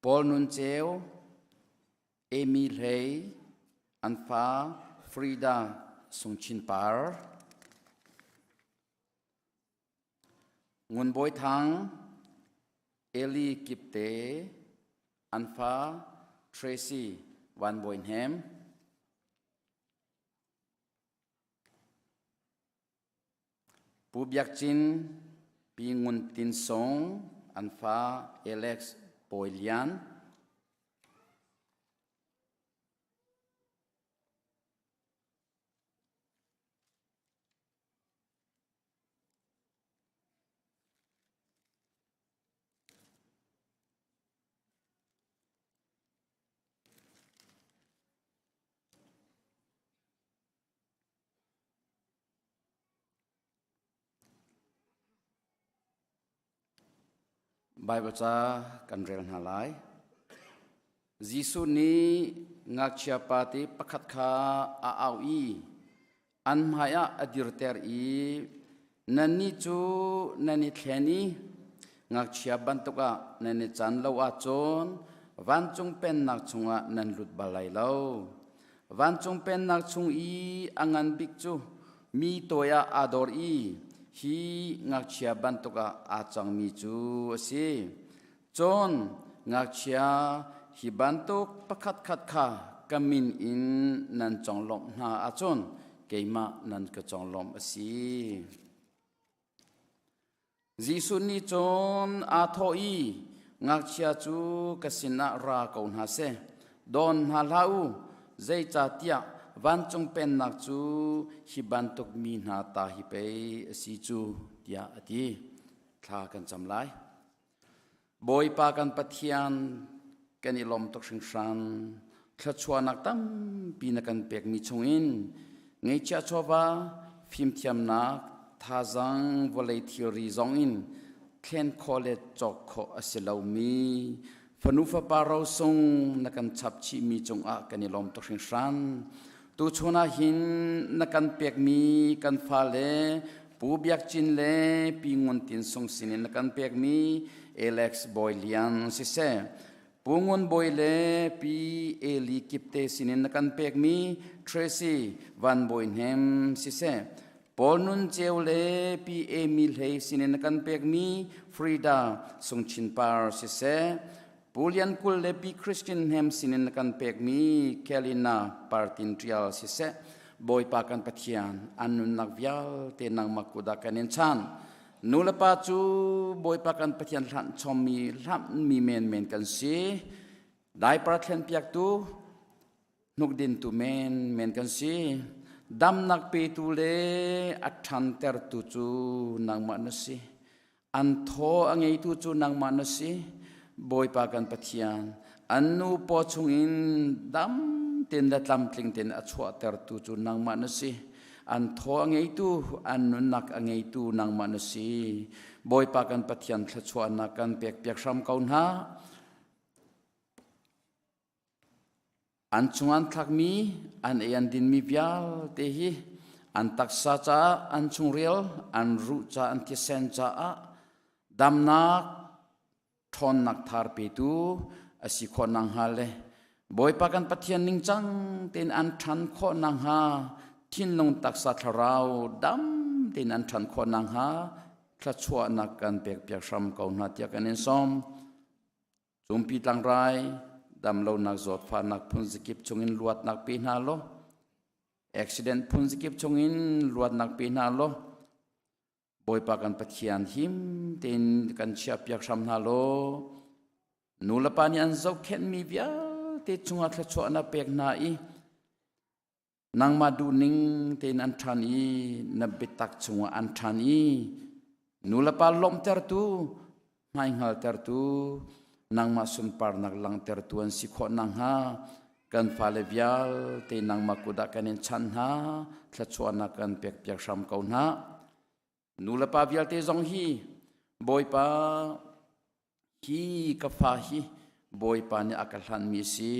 Paul Nun Ceu, Amy Hlei, an fa Frida Sung Chin Par, Ngun Bawi Thang, Eli Kipte, an fa Tracy Van Bawi Hnem, Pu Biak Cin, Pi Ngun Tin Sung, an fa Alex Pawi Lian. Baibal ca kan rel hna lai. Jesuh nih ngakchia pate pakhat kha a au i an hmaiah a dirter i nannih cu nan i thlen i ngakchia bantuk ah nan i can lo ahcun vancung pennak chungah nan lut bal lai lo. Vancung pennak chung i a ngan bik cu mi tawi ah aa dor i hi ngakchia bantuk ah aa cangmi cu a si. Cun ngakchia hi bantuk pakhatkhat kha ka min in nan conglawmh hna ahcun keimah nan ka conglawmh a si. Jesuh nih cun aa thawh i, Ngakchia cu ka sinah ra ko hna seh, dawn hna hlah u, zeicahtiah vancung pennak cu hi bantuk mi hna ta hi pei a si cu, tiah a ti. Thla kan cam lai. Bawipa kan Pathian, kan i lawm tuk hringhran. Thluachuahnak tampi na kan pekmi chungin ngeihchiah chawva, fimthiamnak, thazaang, vawlei thilri zongin thlen khawh le cawk khawh a si lomi fanu fapa rosung na kan chap chihmi cungah kan i lawm tuk hringhran. Tuchun ah hin na kan pekmi kan fale Pu Biak Cin le Pi Ngun Tin Sung sinin na kan pekmi Alex Bawi Lian siseh, Pu Ngun Bawi le Pi Eli Kipte sinin na kan pekmi Tracy Van Bawi Hnem siseh, Paul Nun Ceu le Pi Amy Hlei sinin na kan pekmi Frida Sung Chin Par siseh, Pu Lian Kul le Pi Christian Hnem sinin na kan pekmi Kelina Partin Tial siseh, Bawipa kan Pathian, an nunnak vialte nangmah kut ah kan in chan. Nu le pa cu Bawipa kan Pathian hlanh chommi hlamhmi menmen kan si. Diaper thlenpiaktu, hnukdintu menmen kan si. Damnak petu le a ṭhantertu cu nangmah na si. An thaw a ngeitu cu nangmah na si. Bawipa kan Pathian, an nu paw chungin dam tein le tlamtling tein a chuahtertu cu nangmah na si. An thaw a ngeitu, an nunnak a ngeitu nangmah na si. Bawipa kan Pathian thluachuahnak kan pekpiak hram ko hna. An chung an thlakmi, an ei an dinmi vialte hi an taksa caah, an chungril, an ruh ca, an thisen caah damnak, ṭhawnnak thar petu a si khawh nakhnga le Bawipa kan Pathian ningcang tein an ṭhan khawh nakhnga thinlung taksa thlarau dam tein an ṭhan khawh nakhnga thluachuahnak kan pekpiak hram ko hna tiah kan in sawm. Cumpi tlangrai damlonak zawtfahnak phun zakip chungin luatnak pe hna law accident phun zakip chungin luatnak pe hna law Bawipa kan Pathian him tein kan chiahpiak hram hna law nu le pa nih an zohkhenhmi vialte cungah thluachuahnak pek hna i nangmah duhning tein an ṭhan i na biatak chungah an ṭhan i nu le pa lawmhtertu hmaihngaltertu nangmah sunparnak langhtertu an si khawh nakhnga kan fale vialte nangmah kut ah kan in chanh hna thluachuahnak kan pekpiak hram ko hna nu le pa vialte zong hi Bawipa hi ka fa hi Bawipa nih a ka hlanhmi a si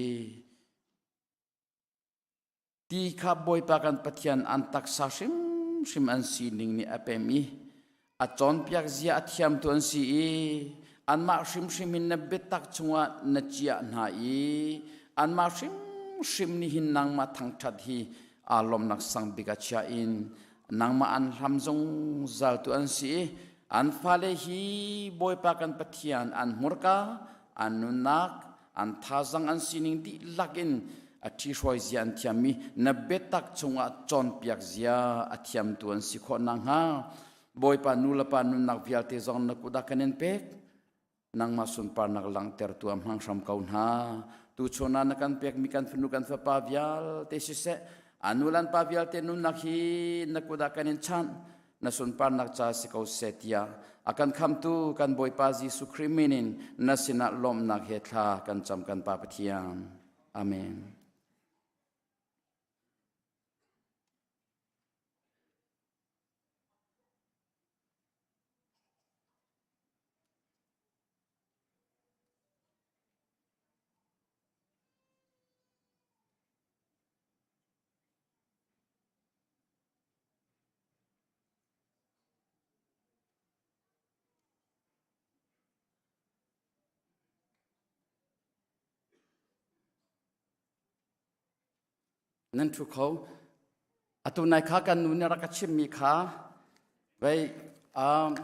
Ti kha Bawipa kan Pathian an taksa hrimhrim an sining nih a pem i a cawnpiak zia a thiamtu an si i anmah hrimhrim in na biatak chungah na ciah hna i anmah hrimhrim nih hin nangmah thangṭhat hi aa lawmnak sang bik ah chia in nangmah an hlam zungzaltu an si i an fale hi Bawipa kan Pathian an hmurka an nunnak an thazang an sining dihlak in a ṭhihruai zia an thiammi na biatak chungah cawnpiak zia a thiamtu an si khawh nakhnga Bawipa nu le pa nunnak vialte zong na kut ah kan in pek nangmah sunparnak langhtertu ah hmang hram ko hna tuchun ah na kan pekmi kan fanu kan fapa vialte siseh a nu le an pa vialte nunnak hi na kut ah kan in chanh na sunparnak ca si ko seh tiah a kan khamtu kan Bawipa Jesuh Khrih min in na sinah lawmhnak he thla kan cam kan Pa Pathian. Amen. Nan ṭhu kho. Atu nai kha kan nu nih rak ka chimmi kha vei um,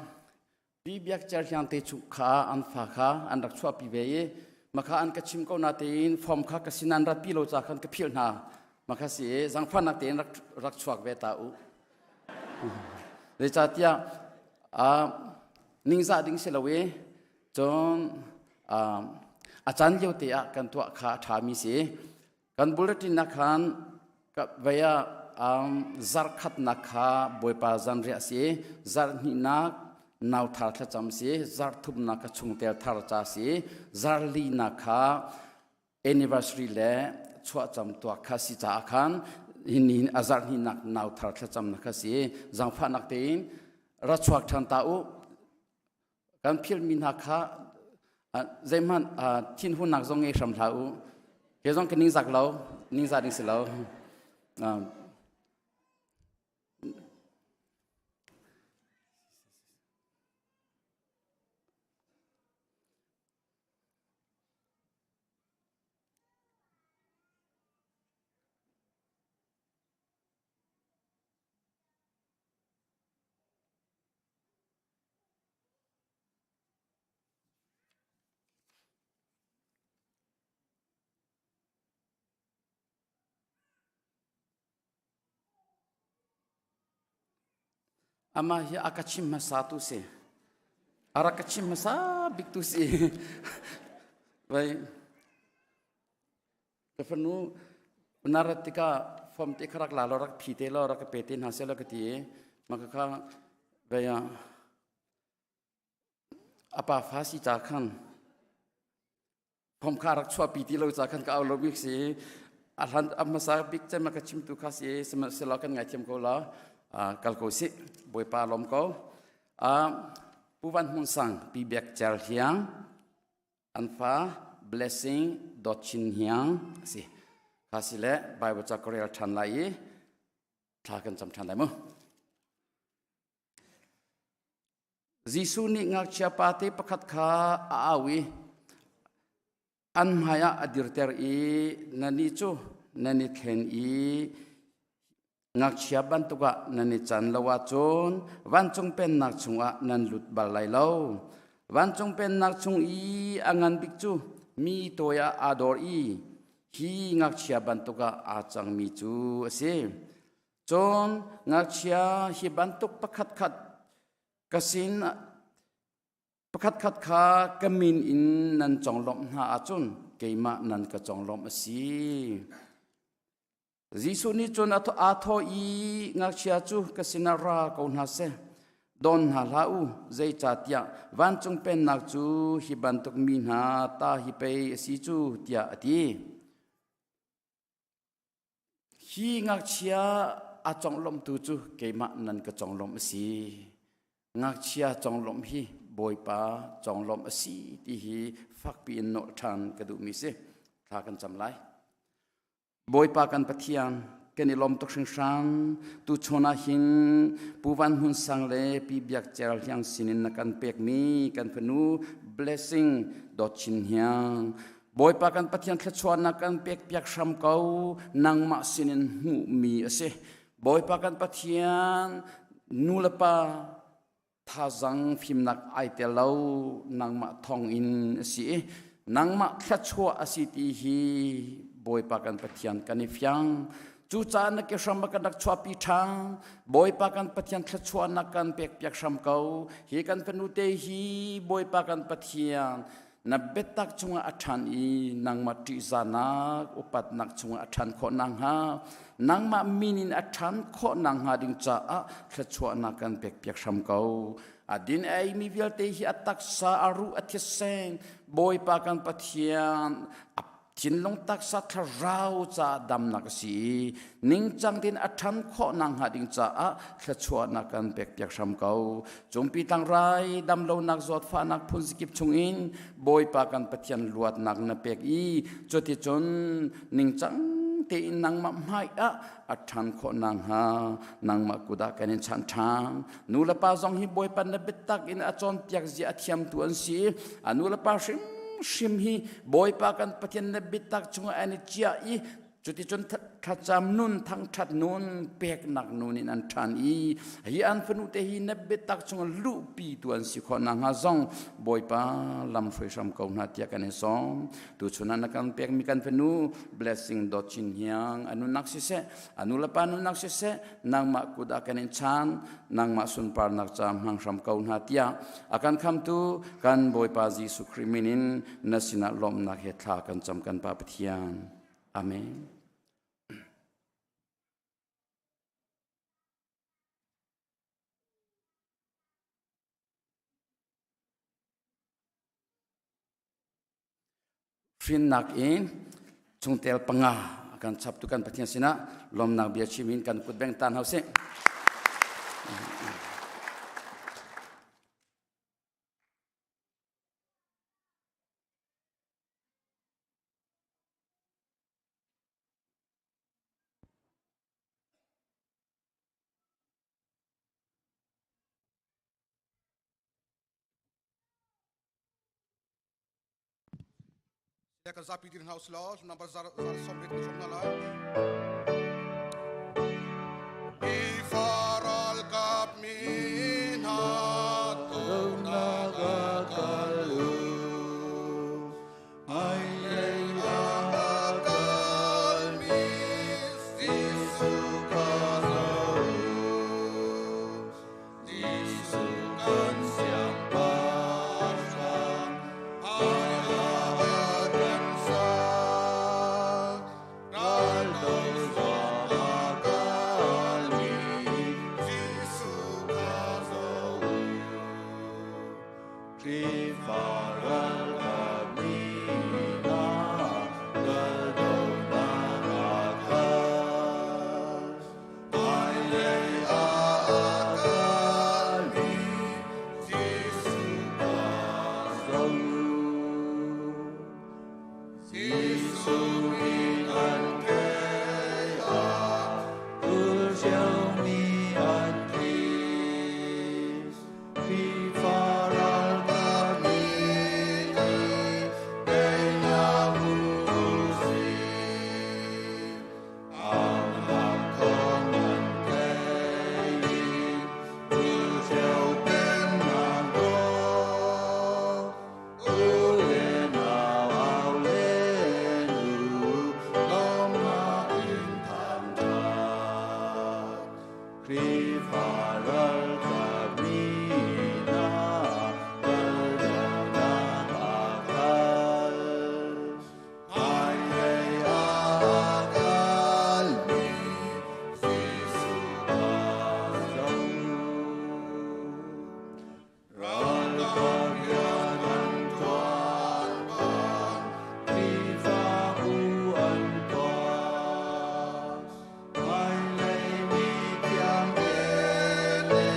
Pi Biak Cer Hliang te chu kha an fa kha an rak chuahpi ve i makha an ka chim ko na tein form kha ka sin an ratpi lo ca khan ka philh hna makha si i zangfahnak tein rak rak chuak ve ta u zeicahtiah uh, ningzah ding si lo i cun uh, a caan lio te ah kan tuah kha a ṭhami si Kan bulletin ah khan vei ah zarh khatnak kha Bawipa zanriah a si, zarh hnihnak nauthar thlacam si, zarh thumnak kha chungtel thar ca si, zarh linak kha anniversary le chuahcam tuak kha si caah khan hin a zarh hnihnak nauthar thlacamnak kha si. Zaangfahnak tein ra chuak ṭhan ta u. Kan philhmi hna kha zeihmanh thinhunnak zong ngei hram hlah u. Ke zong ka ningzak lo, ningzah ding si lo. Amah hi a ka chim hmasa tu si. A rak ka chim hmasa bik tu si. Vai Ka fanu na rat tikah form te kha rak la law rak phi te law rak ka pe te hna seh law ka ti i mah kha vei ah a pa fa si ca khan form kha rak chuahpi ti lo ca khan ka au lo bik si a hlan a hmasa bik cem a ka chimtu kha si sihmanhsehlaw kan ngaithiam ko la kal ko sih Bawipa lawm ko Pu Van Hmun Sang Pi Biak Cer Hliang An fa Blessing Dawt Chin Hniang a si. Kha si le Bible ca ka rel ṭhan lai i thla kan cam ṭhan lai mu. Jesuh nih ngakchia pate pakhat kha a au i an hmaiah a dirter i nannih cu nan i thlen i Ngakchia bantuk ah nan i can lo ahcun vancung pennak chungah nan lut bal lai lo. Vancung pennak chung i a ngan bik cu mi tawi ah aa dor i hi ngakchia bantuk ah aa cangmi cu a si. Cun ngakchia hi bantuk pakhatkhat ka sin Pakhatkhat kha ka min in nan conglawmh hna ahcun keimah nan ka conglawmh a si. Jesuh nih cun aa thawh i ngakchia cu ka sinah ra ko hna seh. Dawn hna hlah u, zeicahtiah vancung pennak cu hi bantuk mi hna ta hi pei a si cu, tiah a ti. Hi ngakchia a conglawmhtu cu keimah nan ka conglawmh a si. Ngakchia conglawmh hi Bawipa conglawmh a si ti hi fakpi in nolh ṭhan ka duhmi si. Thla kan cam lai. Bawipa kan Pathian, kan i lawm tuk hringhran. Tuchun ah hin Pu Van Hmun Sang le Pi Biak Cer Hliang sinin na kan pekmi kan fanu Blessing Dawt Chin Hniang Bawipa kan Pathian thluachuahnak kan pekpiak hram ko nangmah sinin hmuhmi a si. Bawipa kan Pathian nu le pa thazang fimnak ai tel lo nangmah thawng in a si i nangmah thluachuah a si ti hi Bawipa kan Pathian kan i fiang. Cucaah na ke hram ah kan rak chuahpi ṭhan. Bawipa kan Pathian thluachuahnak kan pekpiak hram ko. Hi kan fanu te hi Bawipa kan Pathian na biatak chungah a ṭhan i nangmah ṭihzahnak upatnak chungah a ṭhan khawh nakhnga nangmah min in a ṭhan khawh nakhnga ding caah thluachuahnak kan pekpiak hram ko. A din a eimi vialte hi a taksa a ruh a thisen Bawipa kan Pathian a thinlung taksa thlarau caah damnak a si i ningcang tein a ṭhan khawh nakhnga ding caah thluachuahnak kan pekpiak hram ko. Cungpi tlangrai damlonak zawtfahnak phun zakip chungin Bawipa kan Pathian luatnak na pek i cuticun ningcang tein nangmah hmai ah a ṭhan khawh nakhnga nangmah kut ah kan in chanh ṭhan. Nu le pa zong hi Bawipa na biatak in a cawnpiak zia a thiamtu an si. A nu le pa hrimhrim hi Bawipa kan Pathian na biatak chungah an i ciah i. Cuticun thlacam nun, thangṭhat nun, peknak nun in an ṭhan i hi an fanu te hi na biatak chung luhpi tu an si khawh nakhnga zong Bawipa lam hruai hram ko hna tiah kan in sawm. Tuchun ah na kan pekmi kan fanu Blessing Dawt Chin Hniang a nunnak siseh, a nu le pa nunnak siseh, nangmah kut ah kan in chan, nangmah sunparnak ca hmang hram ko hna tiah a kan khamtu kan Bawipa Jesuh Khrih min in na sinah lawmhnak he thla kan cam kan Pa Pathian. Amen. Hrinnak in chungtel panga a kan chaptu kan Pathian sinah lawmnak bia chim in kan kut beng tan hau sih. Kan zapi dir hna usilaw number zar zar som rit som na lai. Ifaral kap mi na to na kalu ai lei akal mi Jesu ka zo Jesu kan siangpahrang ai kan sak ral do zuam a kalmi Jesuh ka zo Khrihfa ralkap mi hna raldohnak ah kal Hmailei ah a kalmi Jesuh ka zoh. Jesuh min an theih ah tulciomi an thi. Khrihfa ralkap mi nih teinak hmu usih. Khrihfa ralkap mi hna raldohnak ah kal. Hmailei ah kalmi Jesuh kha zoh. Ralkap rian an ṭuan bang Khrihfabu an tuah. Hmailei mi thiang te le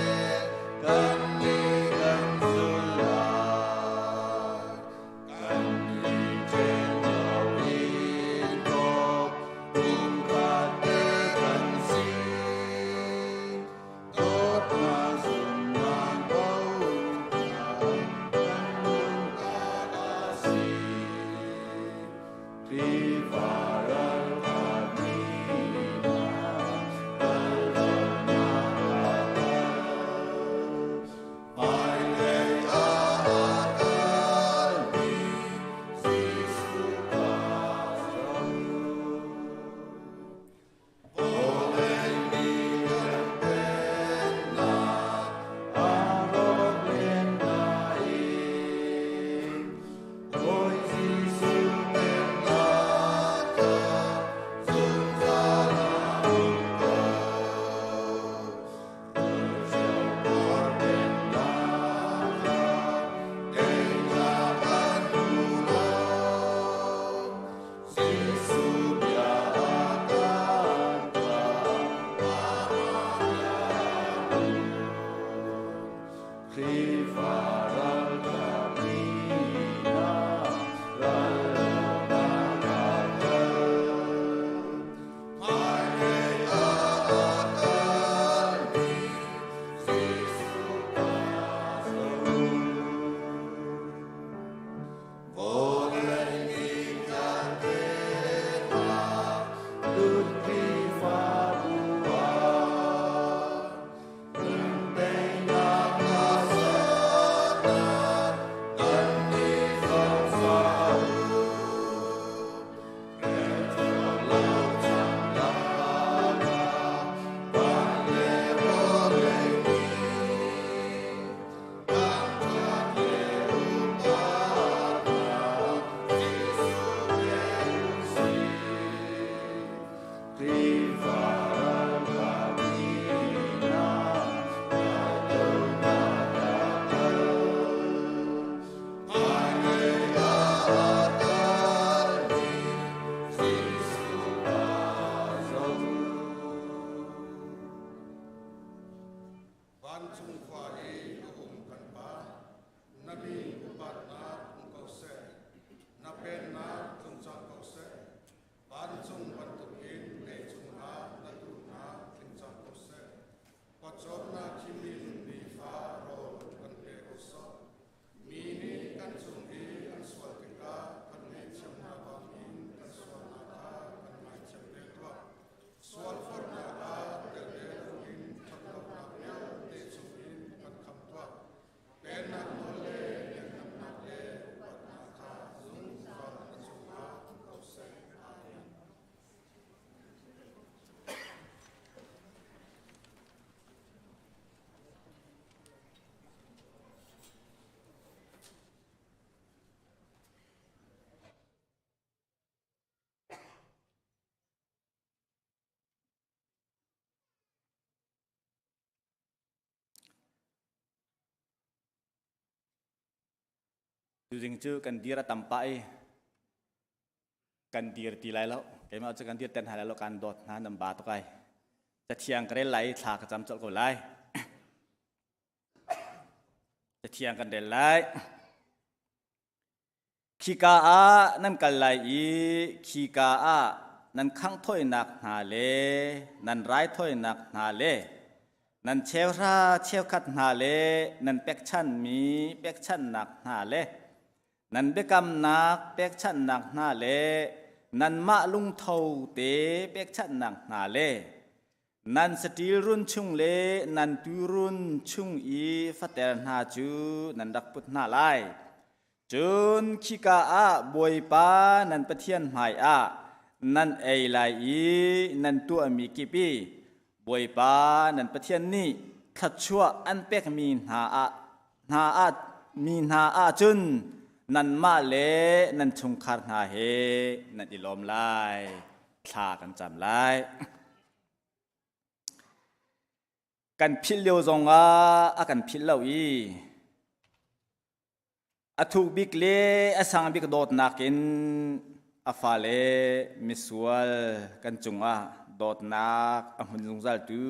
Vancung khua i a um kan Pa, na min upatnak um ko seh. Na pennak tlung cang ko seh. Vancung bantukin leicung ah na duhnak tling cang ko seh. Pawcawmnak khim in nifa rawl kan pe ko sawh. Mi nih kan cung i an sual tikah kan ngaihthiam hna bangin kan sualnak kha kan ngaithiam ve tuah. Sualforhnak ah tel ve loin ṭhatlonak vialte chungin kan khamh tuah. Pennak nawl le lianhngannak le upatnak kha zungzal na cungah um ko seh. Amen. Tuzing cu kan dir a tam pah i kan dir ti lai lo. Keimah cu kan dir ten hna lai lo kan dawt hna nan ba tuk ai. Cathiang ka rel lai i thla ka cam colh ko lai. Cathiang kan rel lai. Khika ah nan kal lai i khika ah nan khangh thawinak hna le nan raithawinak hna le nan cheuhra cheukhat hna le nan pekchanhmi pekchanhnak hna le nan biakamnak pekchanhnak hna le nanmah lungtho te pekchanhnak hna le nan saṭil run chung le nan tuurun chung i fater hna cu nan rak put hna lai. Cun khika ah Bawipa nan Pathian hmaiah nan ei lai i nan tuahmi kip i Bawipa nan Pathian nih thluachuah an pekmi hna ah hna ah mi hna ahcun nanmah le nan chungkhar hna he nan i lawm lai. Thla kan cam lai. Kan philh lio zongah a kan philh lo i a thuk bik le a sang bik dawtnak in a fale misual kan cungah dawtnak a hmun zungzaltu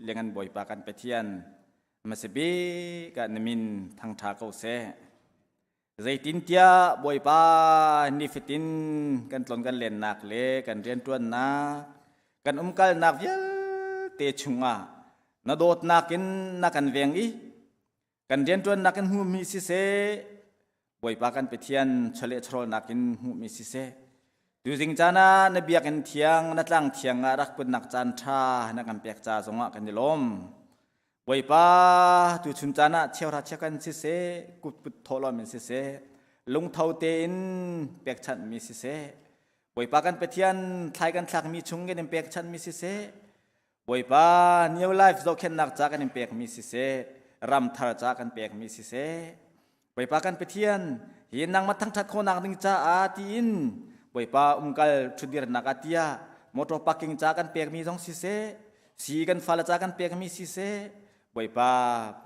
Liangan Bawipa kan Pathian hmasabik ah na min thangṭha ko seh. Zeitintiah Bawipa nifatin kan tlon kan lennak le kan rianṭuannak kan umkalnak vialte chungah na dawtnak in na kan veng i kan rianṭuannak in hmuhmi siseh Bawipa kan Pathian chawleh chawhrawlnak in hmuhmi siseh tuzing caan ah na biakinn thiang na tlang thiang ah rak putnak caan ṭha na kan pek ca zongah kan i lawm. Bawipa tuchun caan ah cheuhra cheukan siseh kutput thawhlawm in siseh lungtho tein pekchanhmi siseh Bawipa kan Pathian thlai kan thlakmi chung kan in pekchanhmi siseh Bawipa New Life zohkhenhnak ca kan in pekmi siseh ram thar ca kan pekmi siseh Bawipa kan Pathian hi nangmah thangṭhat khawhnak ding caah tiin Bawipa umkal ṭhutdirnak ah tiah motor parking ca kan pekmi zong siseh sii kan fale ca kan pekmi siseh Bawipa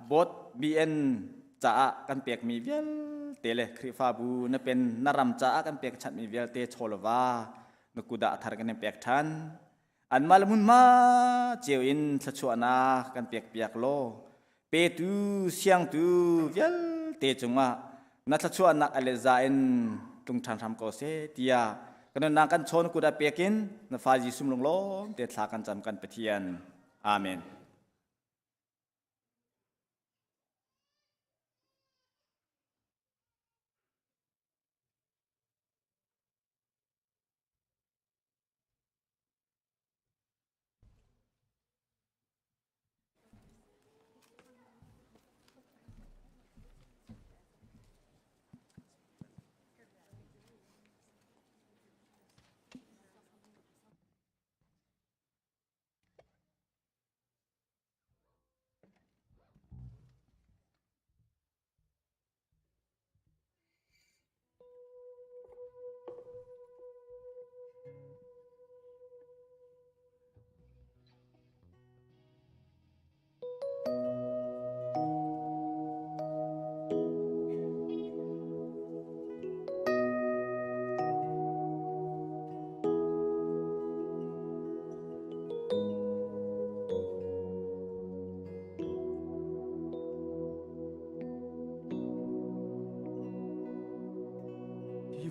boat BN caah kan pekmi vialte le Khrihfabu na pen na ram caah kan pekchanhmi vialte chawlva na kudah thar kan in pek ṭhan anmah le hmunhma cio in thluachuahnak kan pekpiak law petu siangtu vialte cungah na thluachuahnak a letza in tlung ṭhan hram ko seh tiah kan nunnak kan chawn kut ah pekin na fa Jesuh lunglawm te thla kan cam kan Pathian. Amen.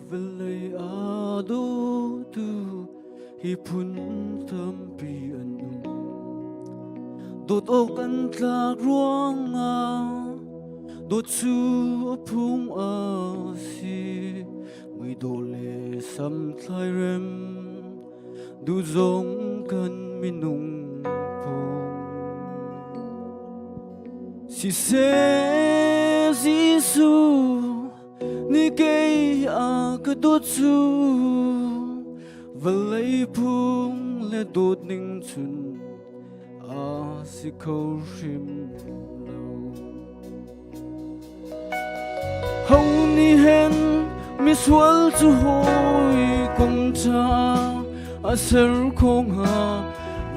Vawlei a dawtu hi phun tampi an um. Dawt awk an tlak ruangah dawt cu a phung a si. Muidawh le samthlai rem duh zong kan minung phung. Siseh Jesuh ni kei a ka dawt cu vawlei phung le dawt ning cun a si kho hrim lo. Ho nih hen misual cu hawi kom ṭha a ser kho hnga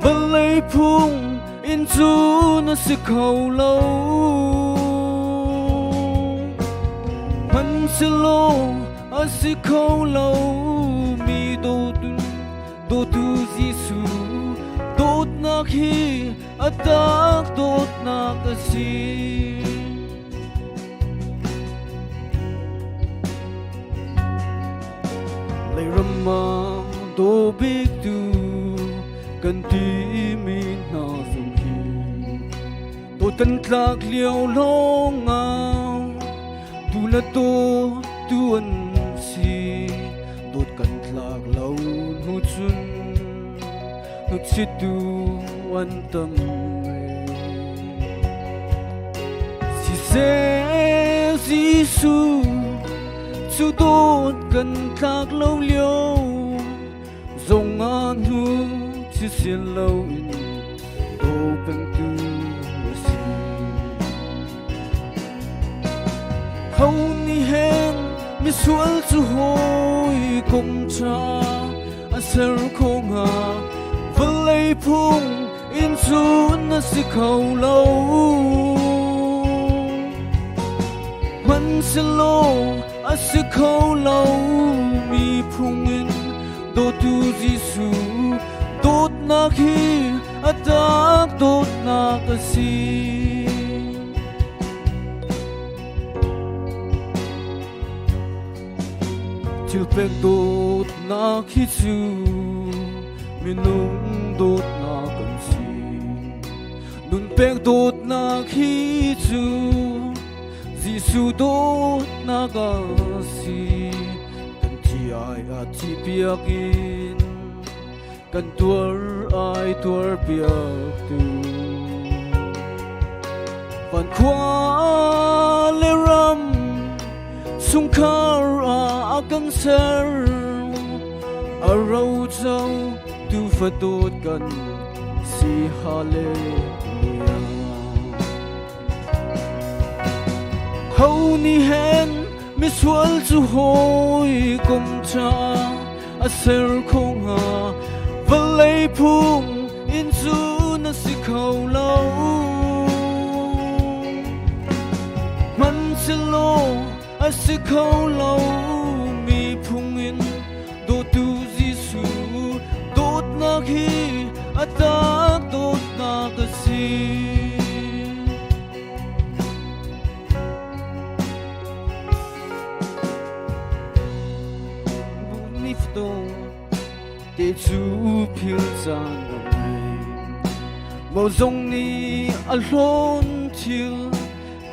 vawlei phung in cu na si kho lo. Hmanhsehlaw a si kho lo mi dawtu dawtu Jesuh dawtnak hi a tak dawtnak a si. Leiram ah daw biktu kan timi hna zong hi dawt tlak lio lawngah tu le taw tu an si dawt kan tlak lo hnu cun hnuchittu an tam Siseh Jesuh cu dawt kan tlak lo lio zong ah hnu chi sin lo in daw pengtu a si. Ho nih hen misual cu hawi kom ṭha a ser kho hnga vawlei phung in cun na si kho lo hmanhsehlaw a si kho lo mi phung in dawtu Jesuh dawtnak hi a tak dawtnak a si. Thilpek dawtnak hi cu minung dawtnak kan si. Nunpek dawtnak hi cu Jesuh dawtnak a si. Kan thi ai a thi piak in kan tuar ai tuar piak tu. Van khua le ram chungkhar ah a kan ser a roco tu fadawt kan si hallelujah Ho nih hen misual cu hawi kom ṭha a ser kho hnga vawlei phung in cu na si kho lo hmanhsehlaw a si kho lo mi phung in dawtu Jesuh dawtnak hi a tak dawtnak a si. Te cu phil caan a ngei mo zong nih a hlawn thil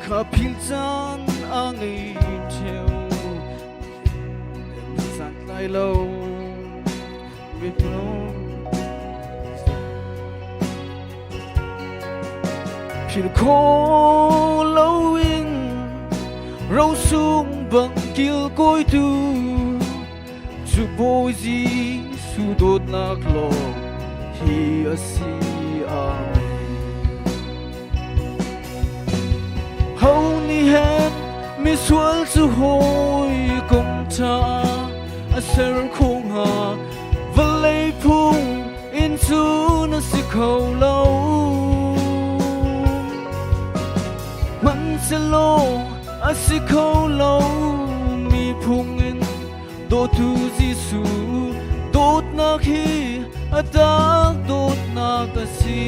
kha phil caan a ngei ṭheo san tlai lo Philh kho loin rosung bang kilkawitu cu Bawi Jesuh dawtnak lawng hi a si. Amen. Ho nih hen misual cu hawi kong ṭha a ser kho hnga vawlei phung in cu na si kho lo hmanhsehlaw a si kho lo mi phung in dawtu Jesuh dawtnak hi a tak dawtnak a si.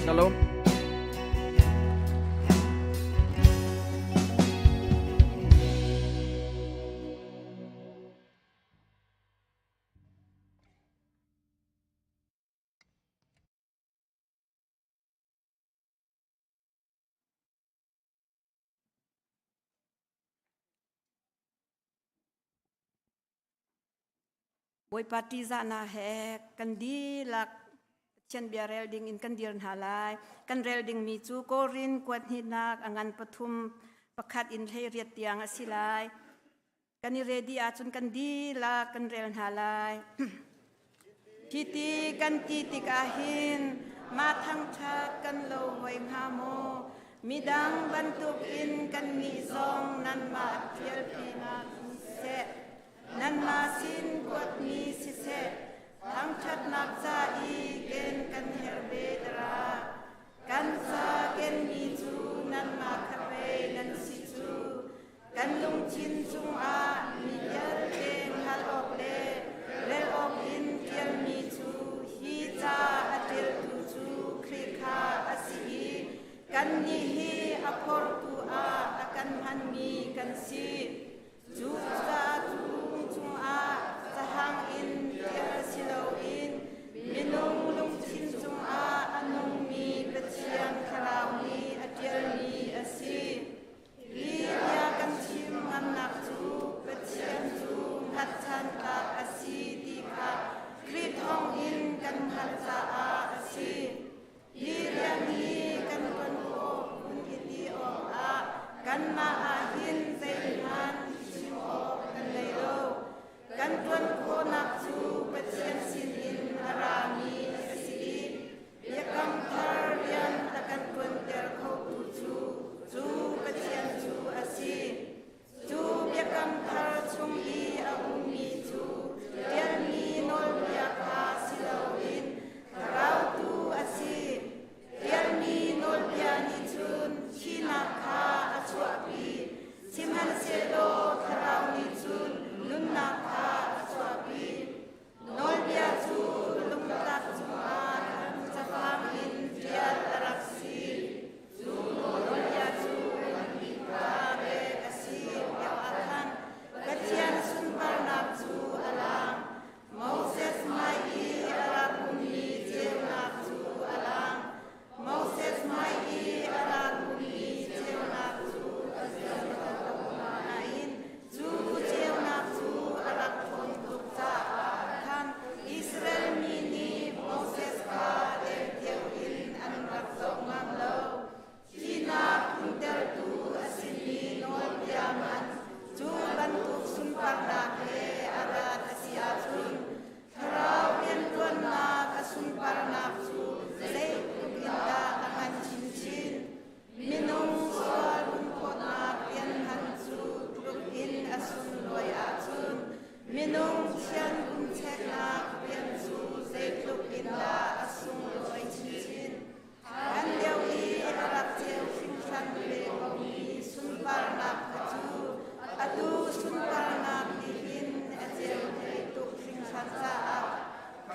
Shalom. Bawipa ṭihzahnak he kan dihlak Pathian bia rel ding in kan dir hna lai. Kan rel dingmi cu Korin kuat hnihnak a ngan pathum pakhat in 18 tiang a si lai. Kan i ready ahcun kan dihlak kan rel hna lai. Hi ti kan ti tikah hin mah thangṭhat kan lo hoi hnga maw? Midang bantukin kannih zong nanmah ṭialpinak siseh, nanmah sin kuatmi siseh, thangṭhatnak ca i ken kan herh ve dara. Kan ca kenmi cu nanmah kha pei nan si cu. Kan lungthin cungah mi vialte hngalh awk le rel awk in ṭialmi cu hi ca a ṭialtu cu Khrih kha a si i kannih hi a phortu ah a kan hmanmi kan si. Cu ca tung cungah cahang in ṭial si loin minung lungthin cungah a nungmi Pathian Thlarau nih a ṭialmi a si. Hi bia kan chim ngamnak cu Pathian cu hngatchan tlak a si ti kha Khrih thawngin kan hngalh caah a si. Hi rian hi kan ṭuan khawh vun i ti awkah kanmah ah hin zeihmanh chim awk kan ngei lo. Kan ṭuan khawhnak cu Pathian sinin a rami a si i Biakam thar rian a kan ṭuanter khotu cu cu Pathian cu a si. Cu biakam thar chung i a ummi cu ṭialmi nawlbia kha si loin thlarau tu a si. Ṭialmi nawlbia nih cun thihnak kha a chuahpi, sihmanhsehlaw thlarau nih cun nunnak kha a chuahpi. Nawlbia cu lungtlak cungah khan cafang in ṭial a rak si. Cu nawlbia cu pa pek a si lioah khan Pathian sunparnak cu a lang. Moses hmai i a rak ummi ceunak cu a lang. Moses hmai i a rak ummi ceunak cu a nain cu ceunak cu a rak ṭhawn tuk caah khan Israel mi nih Moses kha dengteo in an rak zoh ngam lo. Thihnak tluntertu a simi nawlbia man cu bantuk sunparnak he a rat a si ahcun Thlarau rianṭuannak a sunparnak cu zeitluk in dah a ngan chinchin. Minung sual lungthawtnak rianhman cu tluk in a sunglawi ahcun minung thian umcheknak rian cu zeitluk in dah a sunglawi chinchin. Hlan lio i a rak ceu hringhran ve komi sunparnak kha cu atu sunparnak nih hin a ceu hlei tuk hringhran caah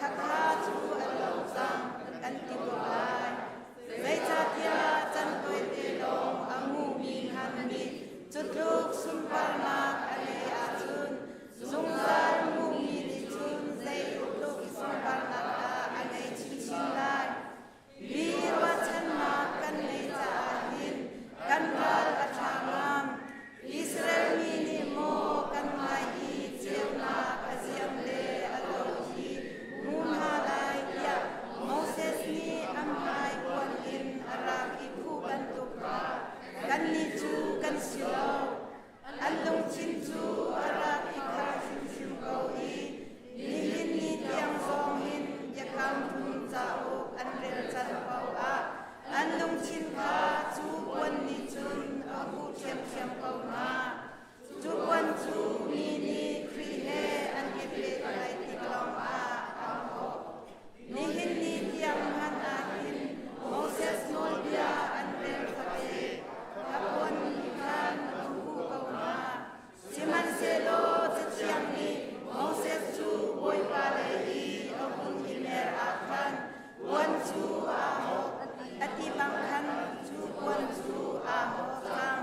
khakha cu a lo cang kan ti ko lai. Zeicahtiah can tawite lawng a hmumi hna nih cu tluk sunparnak a ngei ahcun zungzal hmumi nih cun zeitluk sunparnak dah a ngei chinchin lai. Hi ruahchannak kan ngeih caah hin kan ral a ṭha ngam. Israel mi nih maw kan hmai i ceunak a ziam le a lo hi hmu hna lai tiah Moses nih a hmai puan in a rak i khuh bantuk kha kannih cu kan si lo. An lungthin cu a rak i khar hrimhrim ko i nihin ni tiang zong hin Biakam Hlun cauk an rel can paoh ah an lungthin kha cu puan nih cun a huh ṭhiamṭhiam ko hna. Cu puan cu mi nih Khrih he an i pehtlaih tik lawngah aa hawh. Nihin ni tiang hmanh ah hin Moses nawlbia an rel fate kha puan nih khan a huh ko hna. Sihmanhsehlaw Cathiang nih Moses cu Bawipa lei i a hun i mer ah khan puan cu aa hawh a ti bang khan cu puan cu aa hawh cang.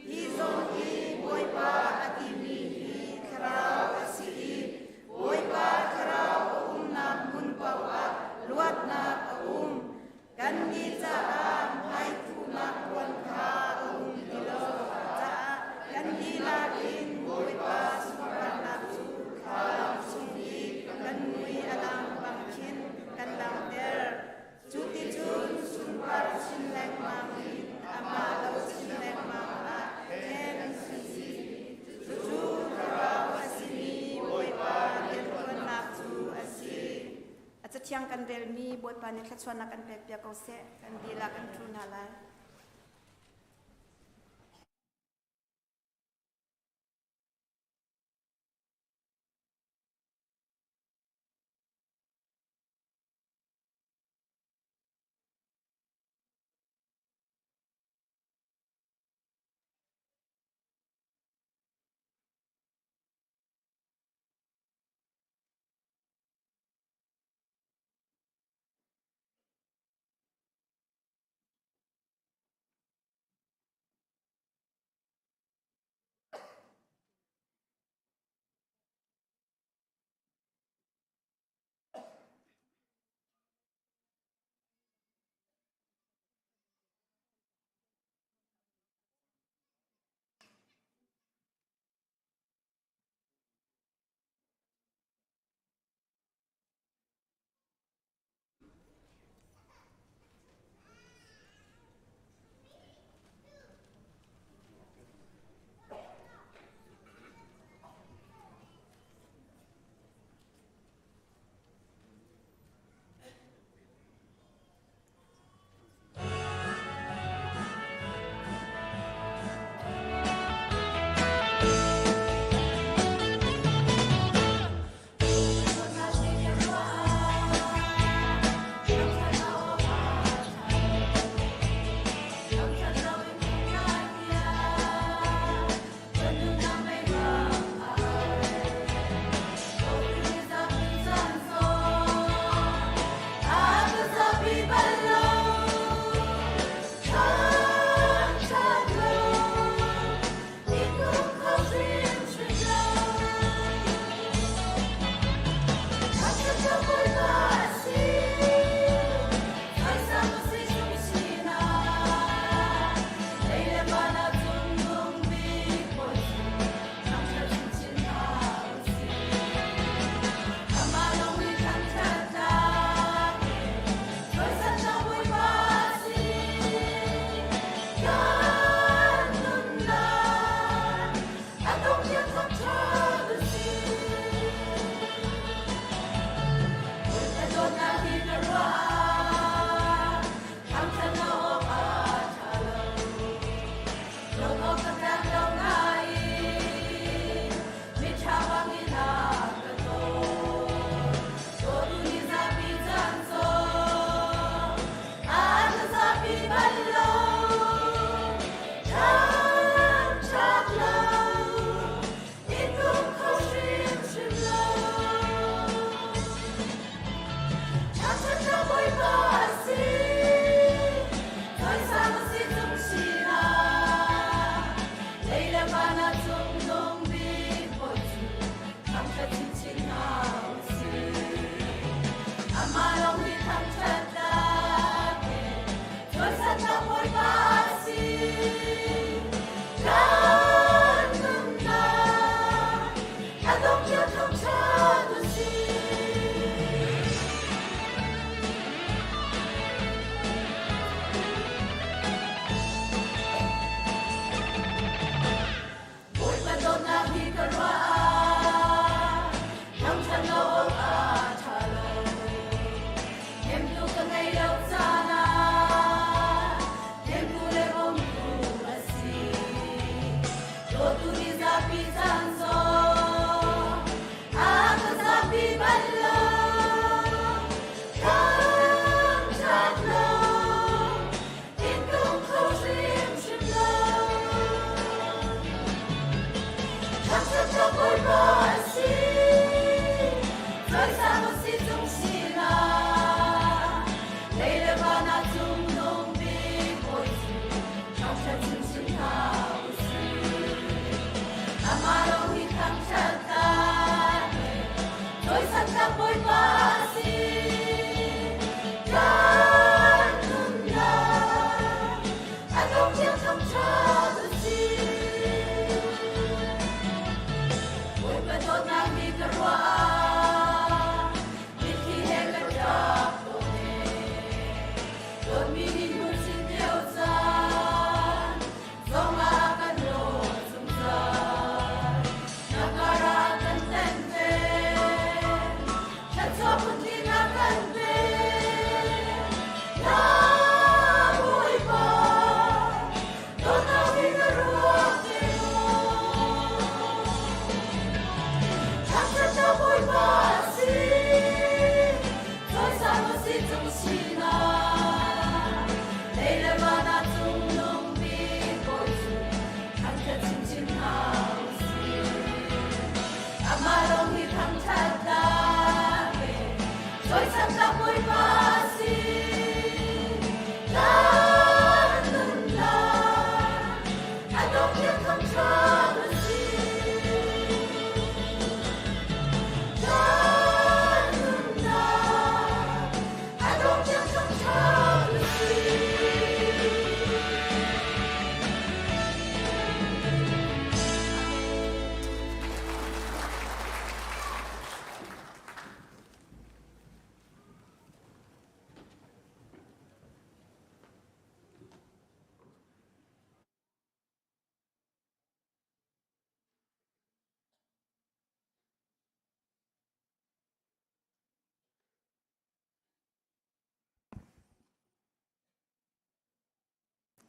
Hi zawn i Bawipa a timi hi Thlarau a si i Bawipa Thlarau a umnak hmun paoh ah luatnak a um. Kannih caah hmaithuhnak puan kha a um ti lo caah kan dihlak in Bawipa sunparnak cu thlam chung i Cathiang kan relmi Bawipa nih thluachuahnak kan pek piak ko seh. Kan dihlak kan ṭhu hna lai.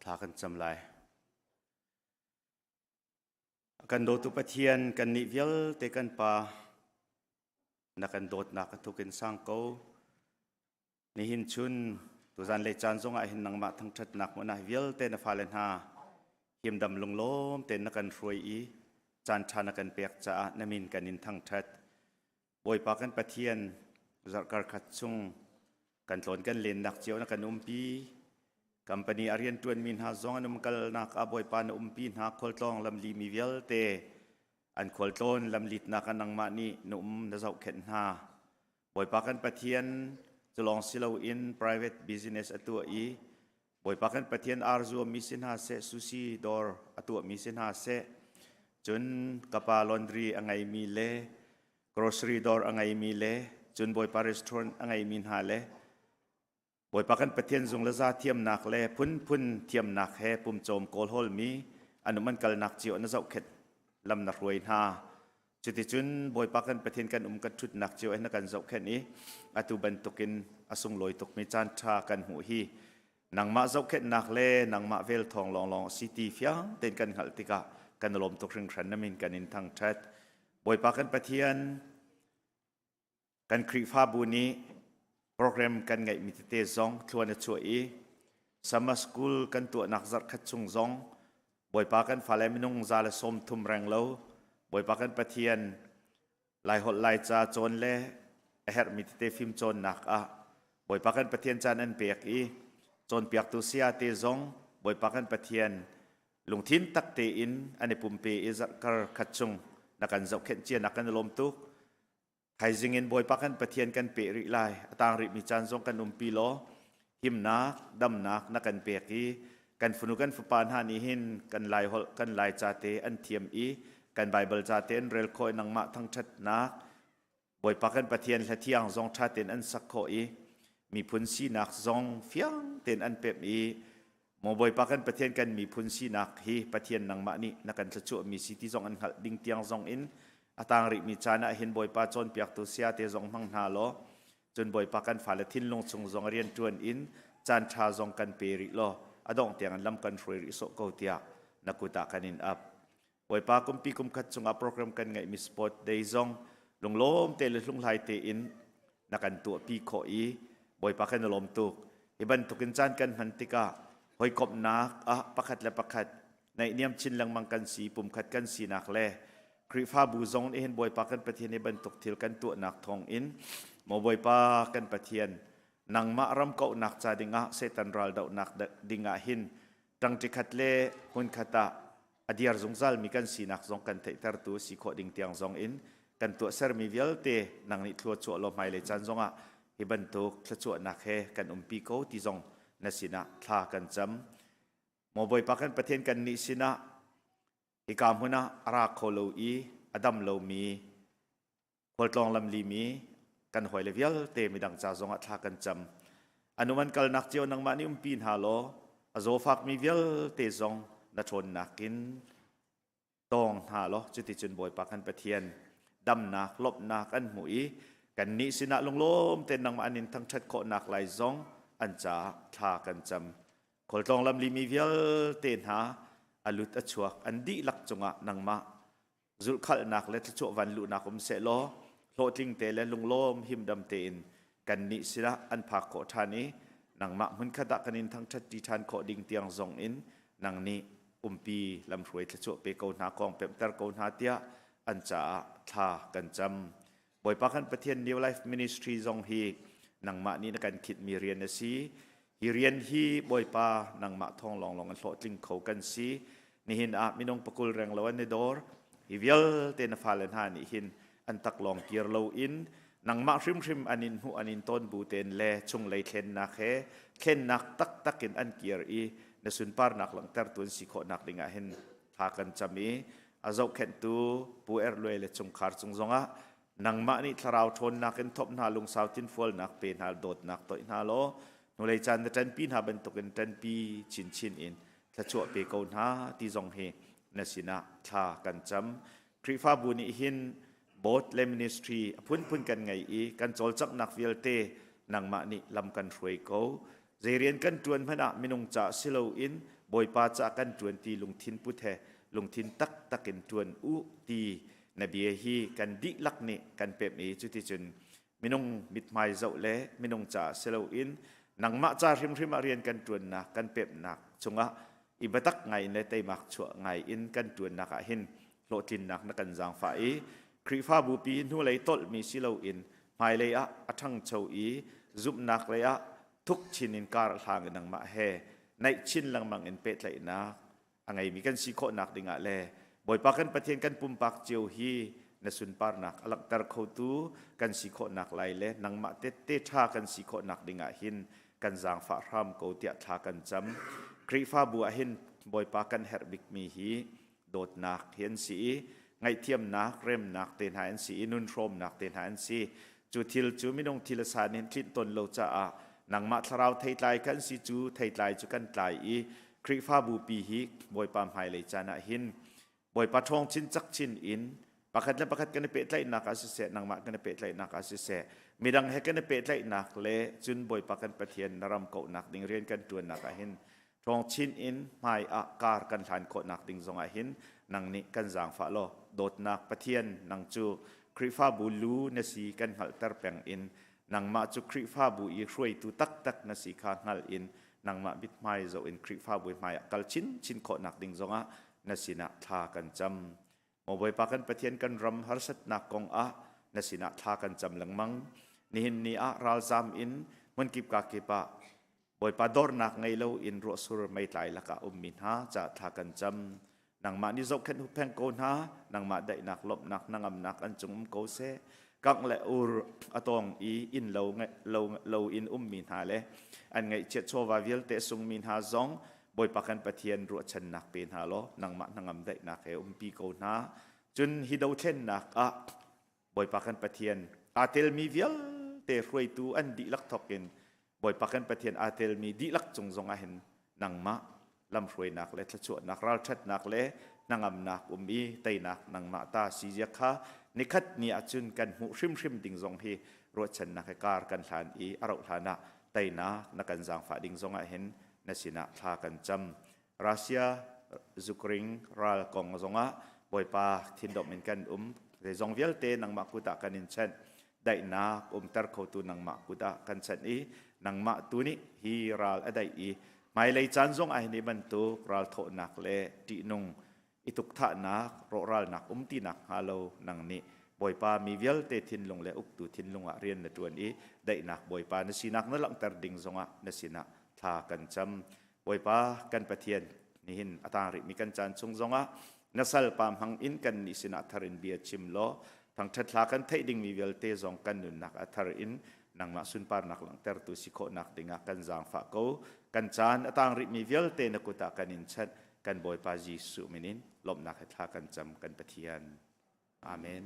Thla kan cam lai. Kan dawtu Pathian kan nih vialte kan pa na kan dawtnak a thuk in sang ko. Nihin chun tuzan lei caan zongah hin nangmah thangṭhatnak hmun ah vialte na fale hna himdam lunglawm tein na kan hruai i caan ṭha na kan pek caah na min kan in thangṭhat. Bawipa kan Pathian zarhkar khat chung kan tlawn kan lennak cio na kan umpi. Company a rianṭuanmi hna zong an umkalnak ah Bawipa na umpi hna khualtlawng lamli mi vialte an khualtlawn lamlitnak ah nangmah nih na um na zohkhenh hna. Bawipa kan Pathian cu lawng si loin private business a tuah i Bawipa kan Pathian ar zuammi si hna seh, sushi dawr a tuahmi si hna seh, cun kapa laundry a ngeimi le grocery dawr a ngeimi le cun Bawipa restaurant a ngeimi hna le Bawipa kan Pathian zung le za thiamnak le phunphun thiamnak he pumcawm kawlhawlmi an um an kalnak cio na zohkhenh lam na hruai hna. Cuticun Bawipa kan Pathian kan um kan ṭhutnak cio in na kan zohkhenh i atu bantukin a sunglawi tukmi caan ṭha kan hmuh hi nangmah zohkhenhnak le nangmah vel thawng lawnglawng a si ti fiang tein kan hngalh tikah kan i lawm tuk hringhran na min kan in thangṭhat. Bawipa kan Pathian kan Khrihfabu nih program kan ngeihmi tete zong thluan a chuah i summer school kan tuahnak zarhkhat chung zong Bawipa kan fale minung 130 reng lo Bawipa kan Pathian Laiholh Laica cawn le a herhmi tete fim cawnnak ah Bawipa kan Pathian caan an pek i cawnpiaktu saya te zong Bawipa kan Pathian lungthin tak tein an i pumpe i zarhkar khat chung na kan zohkhenh cia nak kan i lawm tuk. Thaizing in Bawipa kan Pathian kan peh rih lai. A tang rihmi caan zong kan umpi law himnak, damnak na kan pek i kan fanu kan fapa hna nih hin kan Lai holh, kan Lai ca te an thiam i kan Baibal ca te an rel khawh i nangmah thangṭhatnak Bawipa kan Pathian hla thiang zong ṭha tein an sak khawh i miphun sinak zong fiang tein an pemh i Maw Bawipa kan Pathian kan miphun sinak hi Pathian nangmah nih na kan thluachuahmi si ti zong an hngalh ding tiang zong in a tang rihmi caan ah hin Bawipa cawnpiaktu saya te zong hmang hna law cun Bawipa kan fale thinlung chung zong rian ṭuan in caan ṭha zong kan pe rih law a dongh tiang in lam kan hruai rih sawh ko tiah na kut ah kan in ap. Bawipa kumpi kumkhat chungah program kan ngeihmi sport day zong lunglawm te le hlunghlai tein na kan tuahpi khawh i Bawipa kan i lawm tuk. Hi bantukin caan kan hman tikah hawikomhnak ah pakhat le pakhat naihniam chin lengmang kan si, pumkhat kan sinak le Khrihfabu zong nih hin Bawipa kan Pathian hi bantuk thil kan tuahnak thawng in maw Bawipa kan Pathian nangmah ram kauhnak ca dingah Satan ral dohnak dingah hin ṭangṭi khat le hmun khat ah a diar zungzalmi kan sinak zong kan theihtertu si khawh ding tiang zong in kan tuahsermi vialte nang nih thlua chuah law hmailei caan zongah hi bantuk thluachuahnak he kan umpi ko ti zong na sinah thla kan cam. Maw Bawipa kan Pathian kan nih sinah hika hmun ah a ra kho lo i a dam lomi khualtlawng lamlimi kan hawile vialte midang ca zongah thla kan cam. Anum an kalnak cio nangmah nih umpi hna law a zawfakmi vialte zong na ṭhawnnak in tawng hna law cuticun Bawipa kan Pathian damnak lawmhnak an hmuh i kannih sinah lunglawm tein nangmah an in thangṭhat khawhnak lai zong an caah thla kan cam. Khualtlawng lamlimi vialte hna a lut a chuak an dihlak cungah nangmah zulhkhalhnak le thluachuah van luhnak um sehlaw hlawhtling te le lunglawm himdam tein kannih sinah an phak khawh ṭhan i nangmah hmunkhat ah kan in thangṭhat ṭi ṭhan khawh ding tiang zong in nang nih umpi lamhruai thluachuah pe ko hna kong pemhter ko hna tiah an caah thla kan cam. Bawipa kan Pathian New Life Ministry zong hi nangmah nih na kan khitmi rian a si. Hi rian hi Bawipa nangmah thawng lawnglawng an hlawhtling kho kan si. Nihin ah minung pakul reng lo an i dawr. Hi vialte na fale hna nih hin an taklawng kir loin nangmah hrimhrim an in hmuh an in tawn bu tein le chunglei thlennak he thlennak taktak in an kir i na sunparnak langhtertu an si khawhnak dingah hin thla kan cam i a zohkhenhtu Pu Er Luai le chungkhar cung zongah nangmah nih thlarau ṭhawnnak in thawp hna lungsau thinfualnak pe hna dawtnak toih hna law hnulei caan na ṭanpi hna bantukin ṭanpi chinchin in thluachuah pe ko hna ti zong hi na sinah thla kan cam. Khrihfabu nih hin board le ministry a phunphun kan ngei i kan cawlcanghnak vialte nangmah nih lam kan hruai ko. Zei rian kan ṭuan hmanh ah minung ca si loin Bawipa ca kan ṭuan ti lungthin put he lungthin taktak in ṭuan u ti na bia hi kan dihlak nih kan pemh i cuticun minung mithmai zoh le minung caah si loin nangmah ca hrimhrim ah rian kan ṭuannak kan pemhnak cungah i biatak ngai in le teimak chuah ngai in kan ṭuannak ah hin hlawhtlinnak na kan zaangfah i Khrihfabu pi hnulei tolhmi si loin hmailei ah a ṭhangcho i zumhnak lei ah thuk chin in kar hlang in nangmah he naih chin lengmang in pehtlaihnak a ngeimi kan si khawhnak dingah le Bawipa kan Pathian kan pumpak cio hi na sunparnak a langhter khotu kan si khawhnak lai le nangmah tette ṭha kan si khawhnak dingah hin kan zaangfah hram ko tiah thla kan cam. Khrihfabu ah hin Bawipa kan herh bikmi hi dawtnak hi an si i ngaihthiamnak, remnak te hna an si i nun hrawmnak te hna an si. Cu thil cu minung thil a san in tlinh ton lo caah nangmah thlarau theitlai kan si cu theitlai cu kan tlai i Khrihfabu pi hi Bawipa hmailei caan ah hin Bawipa ṭhawng chin cak chin in pakhat le pakhat kan i pehtlaihnak ah siseh nangmah kan i pehtlaihnak ah siseh midang he kan i pehtlaihnak le cun Bawipa kan Pathian na ram kauhnak ding rian kan ṭuannak ah hin ṭhawng chin in hmai ah kar kan hlan khawhnak ding zongah hin nang nih kan zaangfah law dawtnak Pathian nang cu Khrihfabu lu na si kan hngalhter peng in nangmah cu Khrihfabu i hruaitu taktak na si kha hngal in nangmah mithmai zoh in Khrihfabu hmai ah kal chinchin khawhnak ding zongah na sinah thla kan cam. Maw Bawipa kan Pathian kan ram harsatnak kong ah na sinah thla kan cam lengmang. Nihin ni ah ralzam in hmunkip ka kip ah Bawipa dornak ngei lo in ruahsur meitlai lakah ummi hna ca thla kan cam. Nangmah nih zohkhenh huppheng ko hna, nangmah daihnak lawmhnak hnangamnak an cung um ko seh. Kangh le ur a tawng i inn lo, lo, lo in ummi hna le an ngaihchiat chawva vialte sungmi hna zong Bawipa kan Pathian ruahchannak pe hna law nangmah hnangam daihnak he umpi ko hna. Cun hi dothlennak ah Bawipa kan Pathian aa telmi vialte hruaitu an dihlak thawk in Bawipa kan Pathian aa telmi dihlak cung zong ah hin nangmah lamhruainak le thluachuahnak ralṭhatnak le hnangamnak um i teinak nangmah ta si zia kha nikhat ni ahcun kan hmuh hrimhrim ding zong hi ruahchannak he kar kan hlan i a rauh hlan ah teinak na kan zaangfah ding zong ah hin na sinah thla kan cam. Russia Ukraine ral kong zongah Bawipa thindomh in kan um. Zeizong vialte nangmah kut ah kan in chanh. Daihnak umter khotu nangmah kut ah kan chanh i nangmah tu nih hi ral a daih i hmailei caan zong ah hi bantuk ral thawhnak le ṭihnung i tukthahnak rawhralnak um ti nak hnga lo nang nih Bawipa mi vialte thinlung le uktu thinlung ah rian na ṭuan i daihnak Bawipa na sinak na langhter ding zongah na sinah thla kan cam. Bawipa kan Pathian nihin a tang rihmi kan caan chung zongah na salpa hmang in kan nih sinah thar in bia chim law thangṭhat hla kan theih dingmi vialte zong kan nunnak a thar in nangmah sunparnak langhtertu si khawhnak dingah kan zaangfah ko. Kan caan a tang rihmi vialte na kut ah kan in chanh kan Bawipa Jesuh min in lawmhnak he thla kan cam kan Pathian. Amen.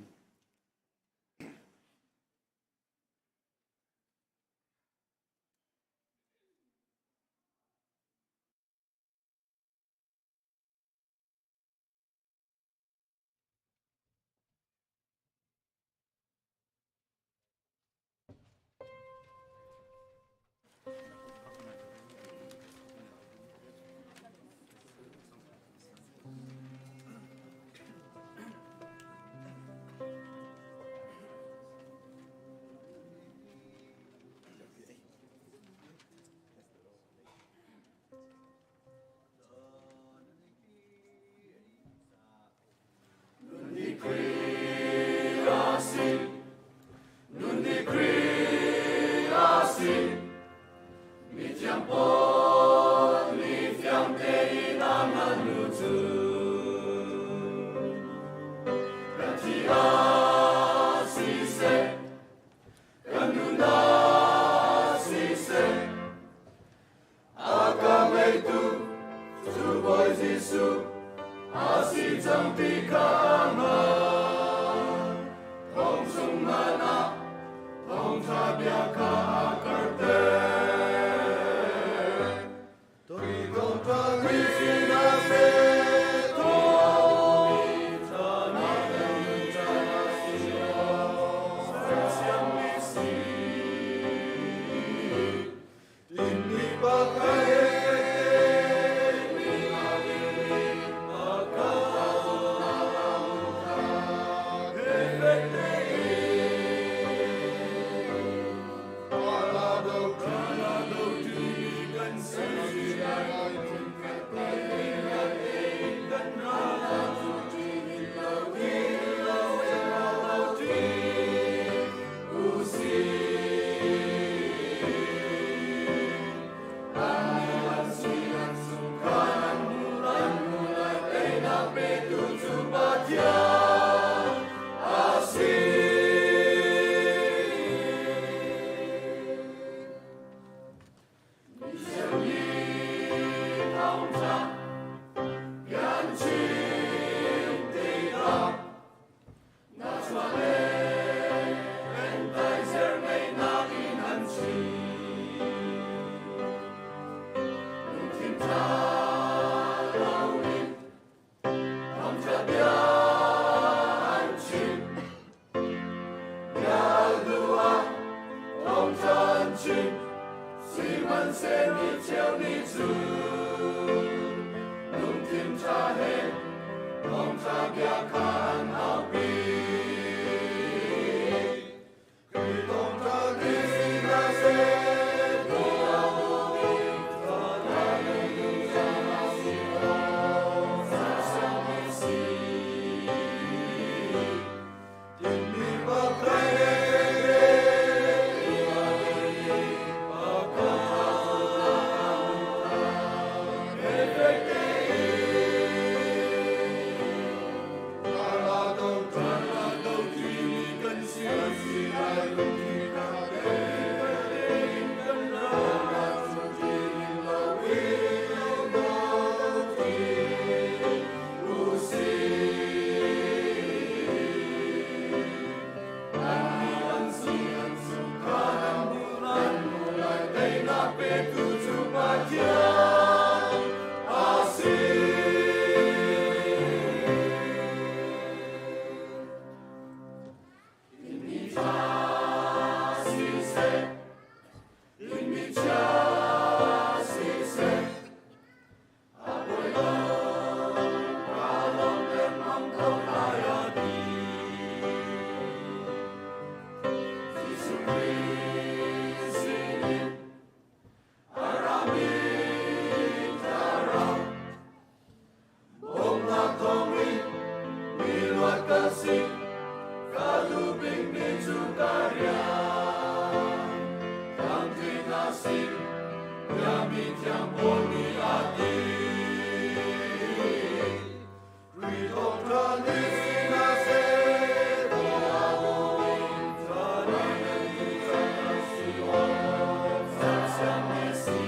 bia kha an aupi. Khrih thawngṭha ni si hna seh, ti a duhmi thawngṭha nung caah si awk sersiammi si. Tinhmi pakhat he ti a duhmi pakhat fek tein Petu cu Pathian a si. Bawmhnak thawngin mi luat ka si, ka duh bikmi cu ka rian. Tlamtling a si, tiah mi thiang Paul nih a ti. Khrih thawngṭha nih si hna seh, ti a duhmi thlarau nan cang si awk sersiammi si.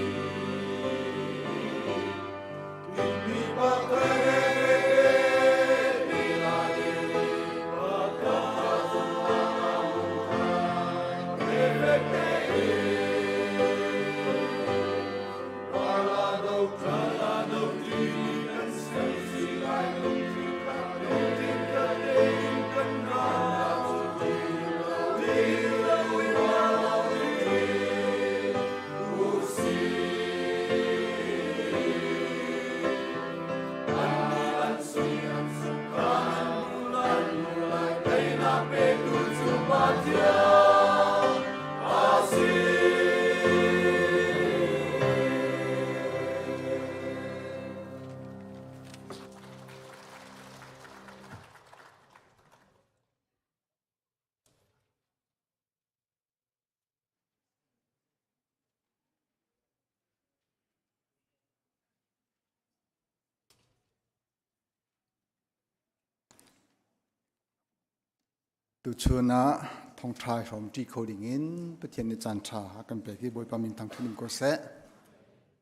Tuchun ah thawngṭha i hrawmṭi kho dingin Pathian nih caanṭha a kan pek i Bawipa min thangṭhat in ko seh.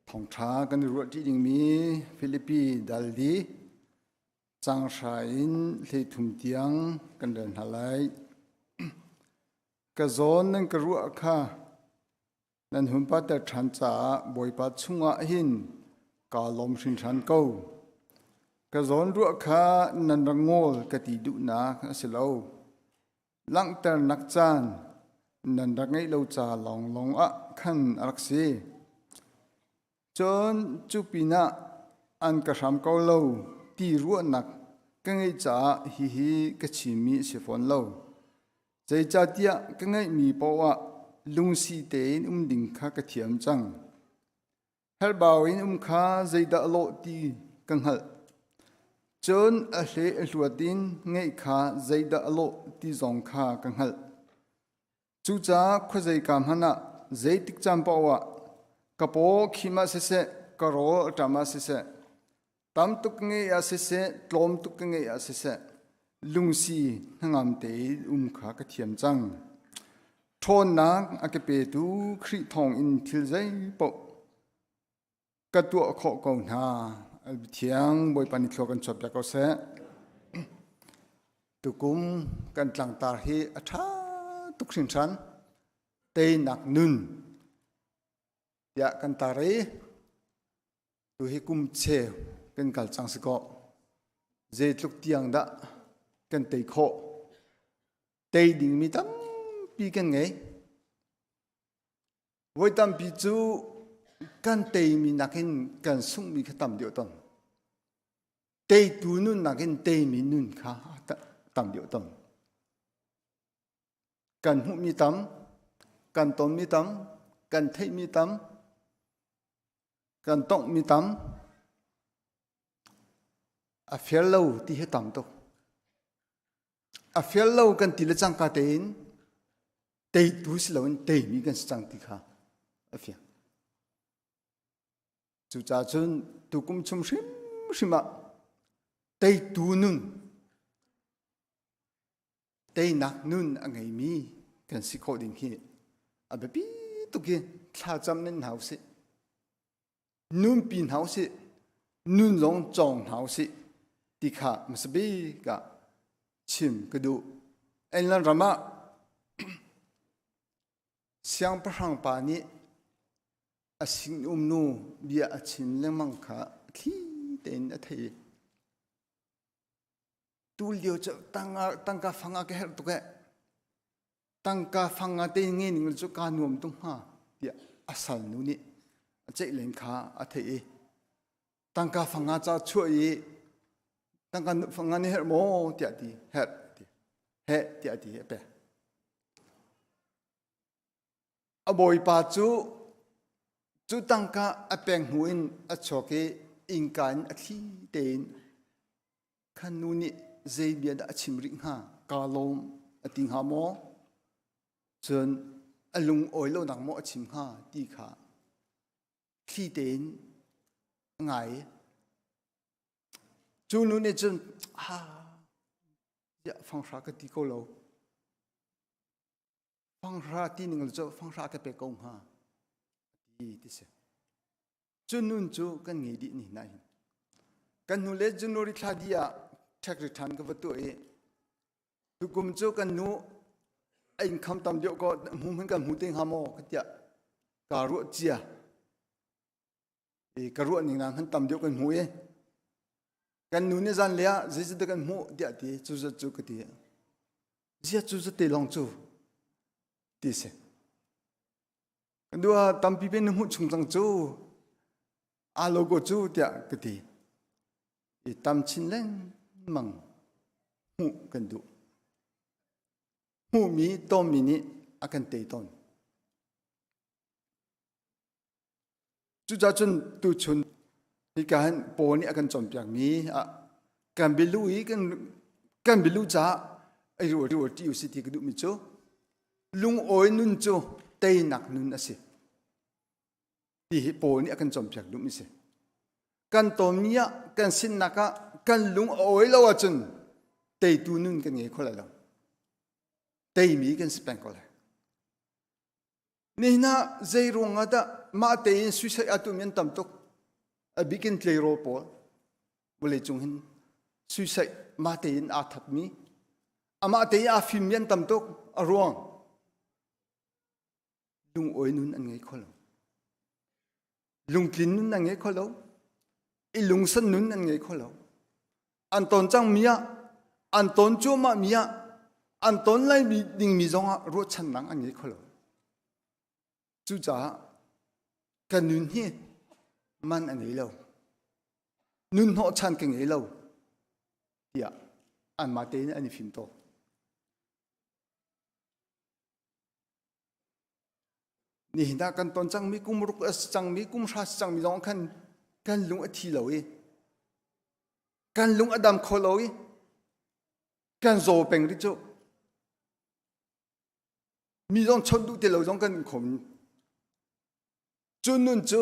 Thawngṭha kan i ruahṭi dingmi Filipi dal li caang hra in hleithum tiang kan rel hna lai. Ka zawn nan ka ruah kha nan hun pater ṭhan caah Bawipa chungah hin kaa lawm hringhran ko. Ka zawnruah kha nan rak ngawl ka ti duhnak a si lo. Langhternak caan nan rak ngeih lo ca lawnglawng ah khan a rak si. Cun cu pinah an ka hram ko lo ti ruahnak ka ngeih caah hihi ka chimmi a si fawn lo. Zeicahtiah ka ngeihmi paoh ah lungsi tein um ding kha ka thiam cang. Herhbau in um kha zeidah a lawh ti ka hngalh. Cun a hle a hluat in ngeih kha zeidah a lawh ti zong kha ka hngalh. Cucaah khuazeika hmanh ah zeitik caan paoh ah ka paw khim ah siseh, ka rawl a ṭam ah siseh, tam tuk ka ngeih ah siseh, tlawm tuk ka ngeih ah siseh, lungsi hnangam tein um kha ka thiam cang. Ṭhawnnak a ka petu Khrih thawngin thil zeipaoh ka tuah khawh ko hna. Thiang Bawipa nih thlua kan chuahpiak ko seh. Tukum kan tlangtar hi a ṭha tuk hringhran. Teinak nun tiah kan tar i tu hi kum cheu kan kal cang si kaw zeitluk tiang dah kan tei khawh. Tei dingmi tampi kan ngei. Voi tampi cu kan teimi nakin kan sunghmi kha tam deuh ton. Teitu nun nakin teimi nun kha tam deuh ton. Kan hmuhmi tam, kan tonmi tam, kan theihmi tam, kan tonghmi tam, a fair lo ti hi tam tuk. A fair lo kan ti le cangka tein teitu si loin teimi kan si cang ti kha a fiang. Cucaah cun tukum chung hrimhrim ah teitu nun teinak nun a ngeimi kan si khawh ding hi a biapi tuk i thlacam men hna usih. Nunpi hna usih. Nun zong cawng hna usih ti kha hmasa bik ah chim ka duh. England ram ah siangpahrang pa nih a sinum nu bia a chim lengmang kha thli tein a thei. Tu lio cu tangka fang ah ka herh tuk eh. Tangka fang ah te nge ning cu ka nuam tung hnga tiah a sal nu nih a ceih len kha a theih i tangka fang ah ca chuah i tangka fang ah ni herh maw tiah ti herh ti heh tiah ti a pek. A bawipa cu cu tangka a pek hnu in a chuak i innka in a thli tein khan nu nih zei bia dah a chim rih hnga kaa lawm a ti hnga maw cun a lung awi lonak maw a chim hnga ti kha thli tein a ngai. Cu nu nih cun ha ziah fanghra ka ti ko lo fanghra ti ning cu fanghra ka pe ko hnga ti ti si. Cu nun cu kan ngei dih ni na hin. Kan hnu le January thla di ah tax return ka va tuah i tukum cu kan nu a income tam deuh ko hmu hman kan hmu te hnga maw ka tiah ka ruah cia. I ka ruah ning na hman tam deuh kan hmu i kan nu nih zan le ah zeizat kan hmuh tiah ti cu zat cu ka ti. Zia cu zat te lawng cu ti si. Kan dua tampi pe na hmuh chung cang cu aa lo ko cu tiah ka ti. I tam chin lengmang hmuh kan duh. Hmuhmi tawmmi nih a kan tei tawn. Cucaah cun tuchun hika hin Paul nih a kan cawnpiakmi ah kan bialu i kan kan bialu caah ei rual rual ti usih ti ka duhmi cu lungawi nun cu teinak nun a si ti hi Paul nih a kan cawnpiak duhmi si. Kan tawnmi ah kan sinnak ah kan lung a awi lo ahcun teitu nun kan ngei kho lai lo. Teimi kan si peng ko lai. Nihin ah zei ruang ah dah mah tein suicide a tuahmi an tam tuk. A bik in tleirawl pawl vawleicung hin suicide mah tein aa thatmi, amah tein aa fimmi an tam tuk. A ruang lungawi nun an ngei kho lo. Lungtlin nun an ngei kho lo. I lungsan nun an ngei kho lo. An ton cangmi ah, an ton cuahmah mi ah, an ton lai dingmi zongah ruahchannak an ngei kho lo. Cucaah kan nun hi man a ngei lo. Nun hnawhchan ka ngei lo tiah anmah tein an i fim tawn. Nihin ah kan ton cangmi kum ruk a si cangmi kum hra si cangmi zong khan kan lung a thi lo i kan lung a dam kho lo i kan zaw peng rih cu mi zong chawnh duh ti lo zong kan khom cu nun cu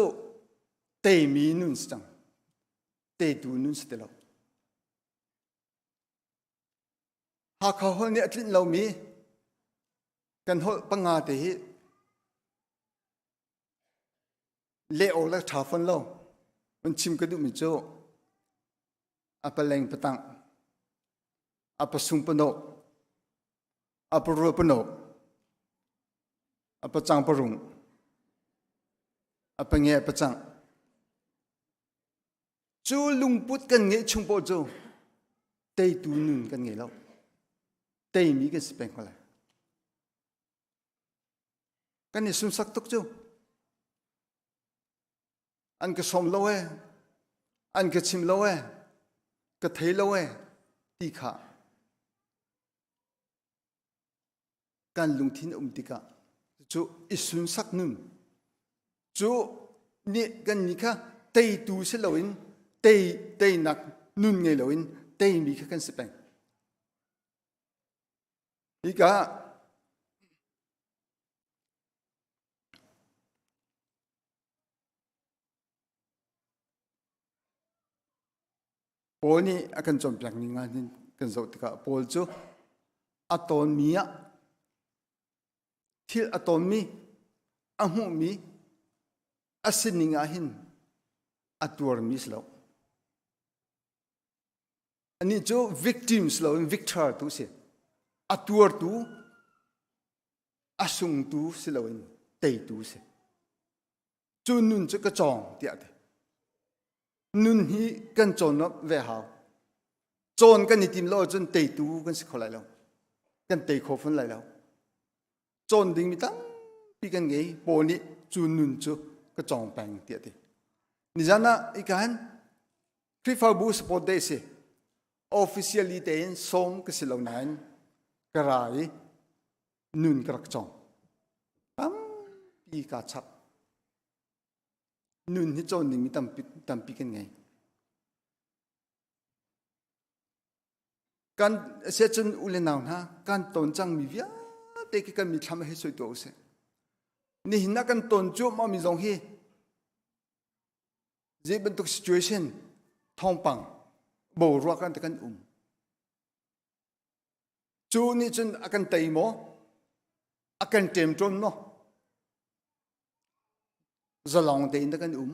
teimi nun si cang teitu nun si ti lo Hakha holh nih a tlinh lomi kan holh panga te hi leh awk le ṭha fawn lo. Van chim ka duhmi cu a paleng patang, a pasung panawk, a parua panawk, a pacang parung, a pange pacang. Cu lungput kan ngeih chung paoh cu teitu nun kan ngei lo. Teimi kan si peng ko lai. Kan i sunsak tuk cu. An ka sawm lo e. An ka chim lo e. Ka thei lo e ti kha kan lungthin um tikah cu i sunsak nun cu nih kan nih kha teitu si loin tei teinak nun ngei loin teimi kha kan si peng. Hika Paul nih a kan cawnpiak ning ah hin kan zoh tikah Paul cu a tawnmi ah thil a tawnmi a hmuhmi a sining ah hin a tuarmi si lo. Anih cu victims loin victor tu si. A tuartu, a sungtu si loin teitu si. Cu nun cu ka cawng tiah ti. Nun hi kan cawn ve hau. Cawn kan i tim lo ahcun teitu kan si kho lai lo. Kan tei kho fun lai lo. Cawn ding mi tampi kan ngei. Paul nih cu nun cu ka cawng peng tiah ti. Nizan ah ikan Khrihfabu support day si. Officially tein sawm ka si lo nain ka ra i nun ka rak cawng. Tampi kaa chap. Nun hi cawn dingmi tampi, tampi kan ngei. Kan siacun u le nau hna kan ton cangmi vialte khi kan mithlam hei soi tuah usih. Nihin ah kan ton cuahmah mi zong hi zei bantuk situation thawngpang boruak kan kan um. Cu nih cun a kan tei maw? A kan ṭemṭawn maw? Zalong tein kan um.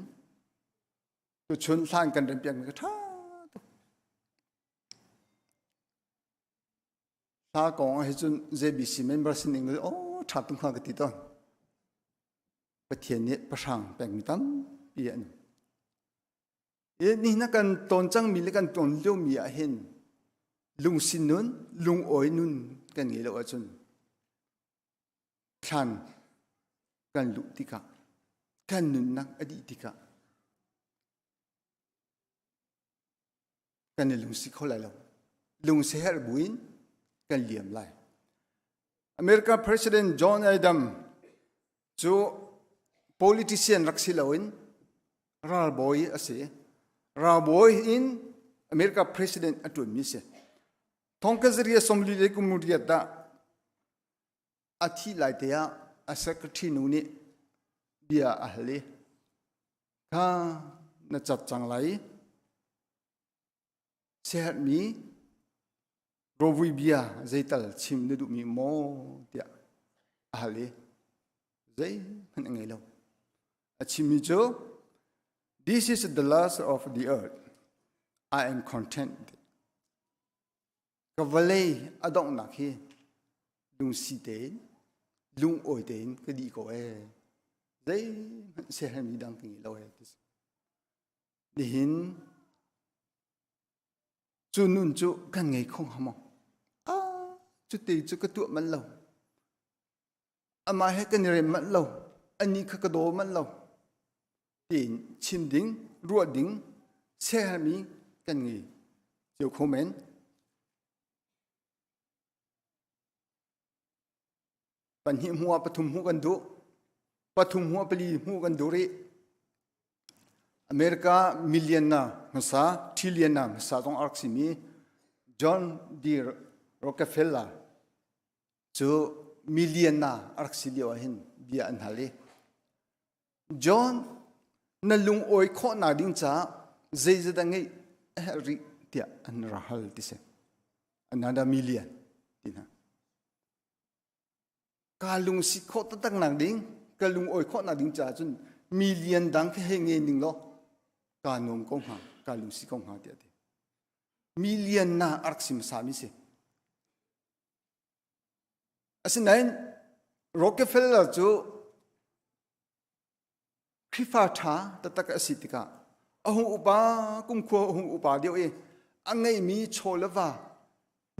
Tuchun hlan kan rem piakmi ka ṭha tuk. Hla kong ah hi cun JBC member sining le oh ṭha tuk hnga ka ti tawn. Pathian nih pahrang pekmi tampi an um. Ni na kan ton cangmi le kan ton liomi ah hin lungsin nun, lungawi nun kan ngei lo ahcun thlan kan luh tikah kan nunnak a dih tikah kan i lungsi kho lai lo. Lungsi herh buin kan liam lai. America President John Adams cu politician rak si loin ralbawi a si. Ralbawi in America President a ṭuanmi si. Thongkazaria somli le kum riat ah a thih lai te ah a secretary nu nih bia a hal i kha na cat cang lai siaherhmi rovui bia zeital chim na duhmi maw tiah a hal i zeihmanh a ngei lo a chimmi cu this is the last of the earth I am content Ka vawlei a donghnak hi lungsi tein, lungawi tein ka dih ko ee. Zeihmanh siaherhmi dang ka ngei lo ee. Nihin cu nun cu kan ngei kho hnga maw? Ah, cu te cu ka tuah manh lo. Amah he kan i rem manh lo. Anih kha ka daw manh lo. Tiin chim ding, ruah ding, siaherhmi kan ngei cio kho men. Pahnih hmu ah pathum hmuh kan duh. Pathum hmu ah pali hmuh kan duh rih. America million na hmasa, trillion na hmasa zong a rak simi John D. Rockefeller cu million na a rak si lio ah hin bia an hal i John na lungawi khawhnak ding caah zeizat ngeih a herh rih tiah an ra hal ti si. Another million ti hna. Ka lungsi khawh taktak nak ding, ka lungawi khawhnak ding caah cun million dang khi hei ngei ning law ka nuam ko hnga, ka lungsi ko hnga tiah ti. Million na a rak sim sami si. Asinain Rockefeller cu Khrihfa ṭha taktak a si tikah a hung upa kumkhua a hung upa deuh i a ngeihmi chaw le va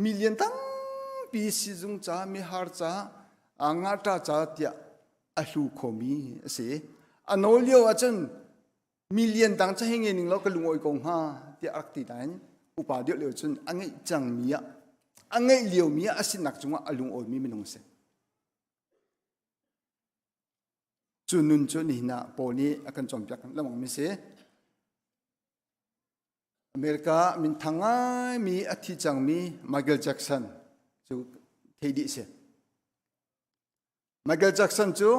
million tampi sizung ca mihar ca ngahṭa ca tiah a hlu khomi a si. A nawl lio ahcun million dang ca hei ngei ning law ka lungawi ko hnga tiah a rak ti nain. Upa deuh lio cun a ngeih cangmi ah a ngeih liomi ah a sinak cungah a lungawimi minung a si. Cu nun cu nihin ah Paul nih a kan cawnpiak lengmangmi si. America minthang ngaimi a thi cangmi Michael Jackson cu thei dih si. Michael Jackson cu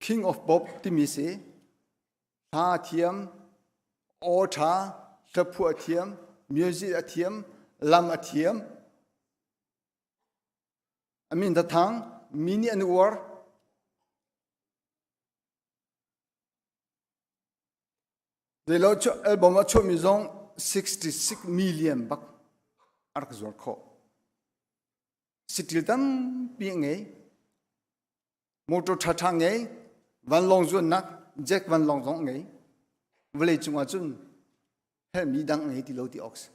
King of Pop timi si. Hla a thiam, aw ṭha, hlaphuah a thiam, music a thiam, lam a thiam. A min thang, mi nih an uar. Zeilo album a chuahmi zong 66 million bak a rak zuar khawh. Sitil tampi a ngei. Motor ṭhaṭha ngei. Vanlawng zuannak Jack vanlawng zong a ngei. Vawlei cungah cun herhmi dang a ngei ti lo ti awk si.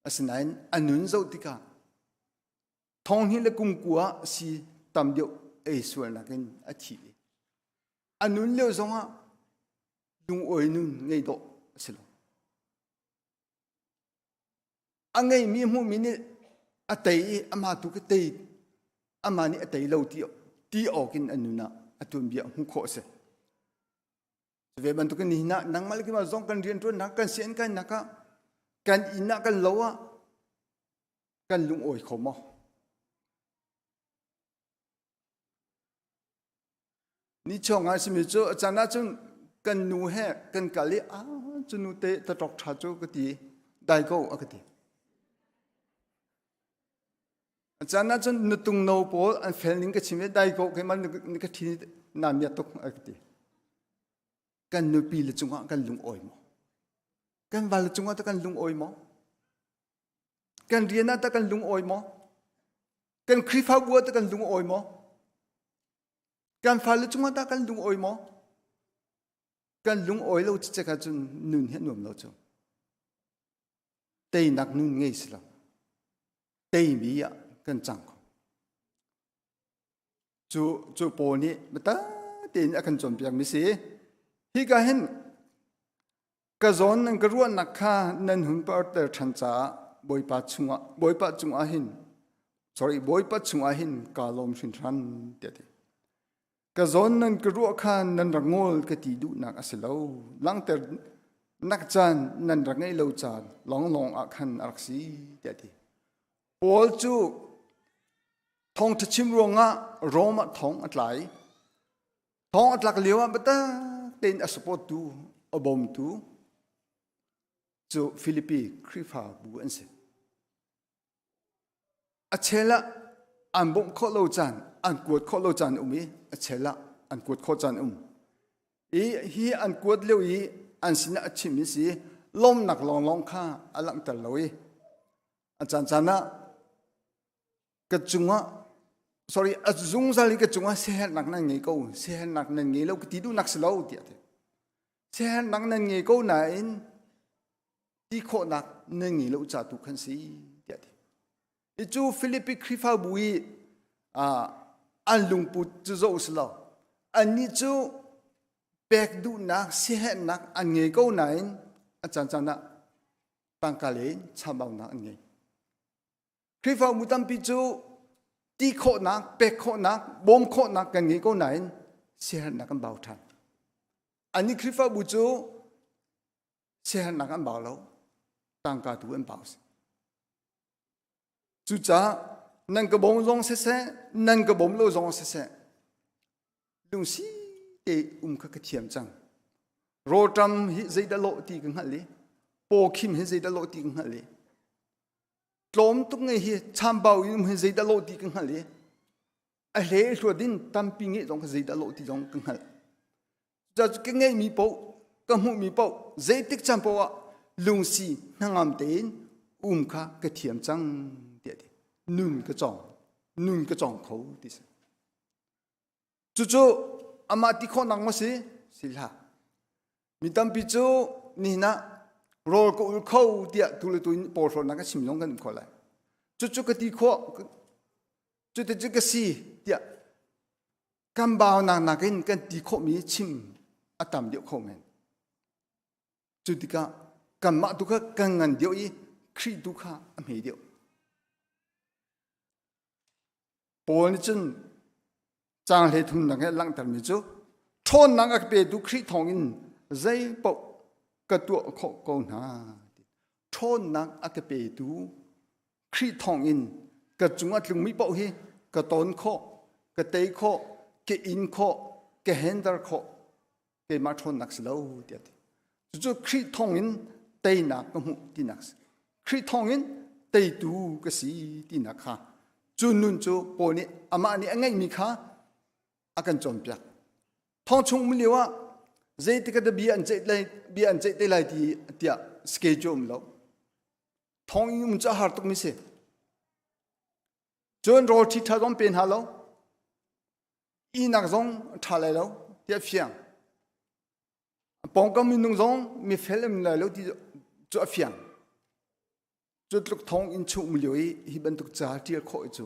Asinain a nun zoh tikah thong hnih le kum kua ah si tam deuh ei sualnak in a thi i a nun lio zongah lungawi nun ngei dawh a si lo. A ngeimi hmuhmi nih a tei i amah tu ka tei amah nih a tei lo ti ti awk in a nun ah a tuanbia hmuh khawh a si. Ve bantukin nihin ah nangmah le keimah zong kan rianṭuannak kan sian kainak ah kan inn ah kan lo ah kan lungawi kho maw? Ni chong ah simi cu a caan ahcun kan nu he kan kal i a cu nu te taṭok ṭha cu ka ti dai ko a ka ti. A caan ahcun nutung no pawl an fel ning ka chim i dai ko keimah ka ṭhi naa miat tuk a ka ti. Kan nupi le cungah kan lungawi maw? Kan val le cungah tah kan lungawi maw? Kan rian ah tah kan lungawi maw? Kan Khrihfabu ah tah kan lungawi maw? Kan fale cungah tah kan lungawi maw? Kan lungawi lo cicek ahcun nun hi a nuam lo cu. Teinak nun ngei si lo. Teimi ah kan cang kho. Cu cu Paul nih biatak tein a kan cawnpiakmi si. Hika hin ka zawn nan ka ruahnak kha nan hun parter ṭhan caah Bawipa chungah Bawipa cungah hin sorry Bawipa chungah hin kaa lawm hringhran tiah ti. Ka zawn nan ka ruah kha nan rak ngawl ka ti duhnak a si lo. Langhter nak caan nan rak ngeih lo caan lawnglawng ah khan a rak si tiah ti. Paul cu thawngṭha chim ruangah Rome ah thong a tla i thong a tlak lio ah biatak tein a support tu a bawmtu cu Filipi Khrihfabu an si. A chel ah an bawmh khawh lo caan, an kuat khawh lo caan um i a chel ah an kuat khawh caan um. I hi an kuat lio i an sinah a chimmi si lawmnak lawnglawng kha a langhter lo i a caan caan ah ka cungah sorry a zungzal i ka cungah siaherhnak nan ngei ko siaherhnak nan ngei lo ka ti duhnak si lo tiah ti siaherhnak nan ngei ko nain ti khawhnak nan ngei lo ca tu khan si tiah ti i cu Philippi Khrihfabu i an lungput cu zoh si lo annih cu pek duhnak siaherhnak an ngei ko nain a caan caan ah tangka le chambaunak an ngei Khrihfabu tampi cu ti khawhnak, pek khawhnak, bawm khawhnak kan ngei ko nain siaherhnak kan bau ṭhan. Annih Khrihfabu cu siaherhnak an bau lo, tangka tu an bau. Cucaah nan ka bawm zong siseh, nan ka bawm lo zong siseh, lungsi te um kha ka thiam cang. Rawlṭam hi zeidah lawh ti ka hngalh i, pawkhim hi zeidah lawh ti ka hngalh i, tlawm tuk nge hi chambau in um hi zeidah lawh ti ka hngalh i a hle hluat in tampi ngeih zong kha zeidah lawh ti zong ka hngalh cucaah ka ngeihmi paoh ka hmuhmi paoh zeitik caan paoh ah lungsi hnangam tein um kha ka thiam cang tiah ti nun ka cawng nun ka cawng kho ti si Cucu amah ti khawhnak maw si? Si hlah. Mi tampi cu nihin ah rawl ka ul kho tiah tu le tu in porhlawtnak ka chim zong kan um kho lai. Cucu ka ti khawh, cuti cu ka si tiah kan baunak nakin kan ti khawhmi chim a tam deuh kho men. Cu tikah Kanmah tu kha kan ngan deuh i Khrih tu kha a hme deuh. Paul nih cun caang hlei thumnak he langhtermi cu ṭhawnnak a ka petu Khrih thawngin zei paoh ka tuah khawh ko hna. Ṭhawnnak a ka petu Khrih thawngin ka cung a tlungmi paoh hi ka ton khawh, ka tei khawh, ka in khawh, ka hender khawh keimah ṭhawnnak si lo tiah ti. Cucu Khrih thawngin teinak ka hmuh tinak si. Khrih thawngin teitu ka si tinak kha cu nun cu Paul nih amah nih a ngeihmi kha a kan cawnpiak. Thong chung um lio ah zeitik ah bia an ceih lai bia an ceih te lai ti tiah schedule um lo. Thong in um cu a har tukmi si. Cun rawl ṭhi ṭha zong pe hna lo. Ihnak zong ṭha lai lo tiah fiang. Pawngkam minung zong mifel an lai lo ti cu a fiang. Cu tluk thong in chung um lio i hi bantuk ca ṭial khawh cu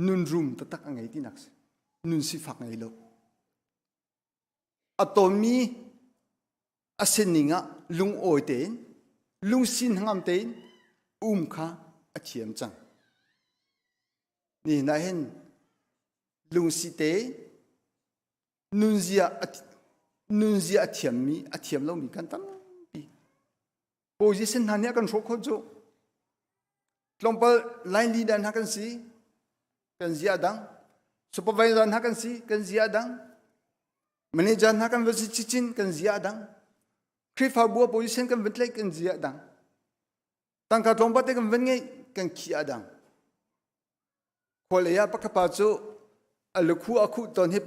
nun rum taktak a ngei tinak si. Nun sifak ngei lo. A tawnmi a sining ah lungawi tein lungsi hnangam tein um kha a thiam cang. Nihin ah hin lungsi te nunzia nunzia a thiammi a thiam lomi kan tampi. Position hna nih a kan hrawh khawh cu. Tlawmpal line leader hna kan si, kan zia dang. Supervisor hna kan si, kan zia dang. Manager hna kan va si cicin kan zia dang. Khrihfabu ah position kan van tlaih kan zia dang. Tangka tlawmpal te kan van ngeih kan khi a dang. Khualei ah pakhat pa cu a lukhu a khuh tawn hi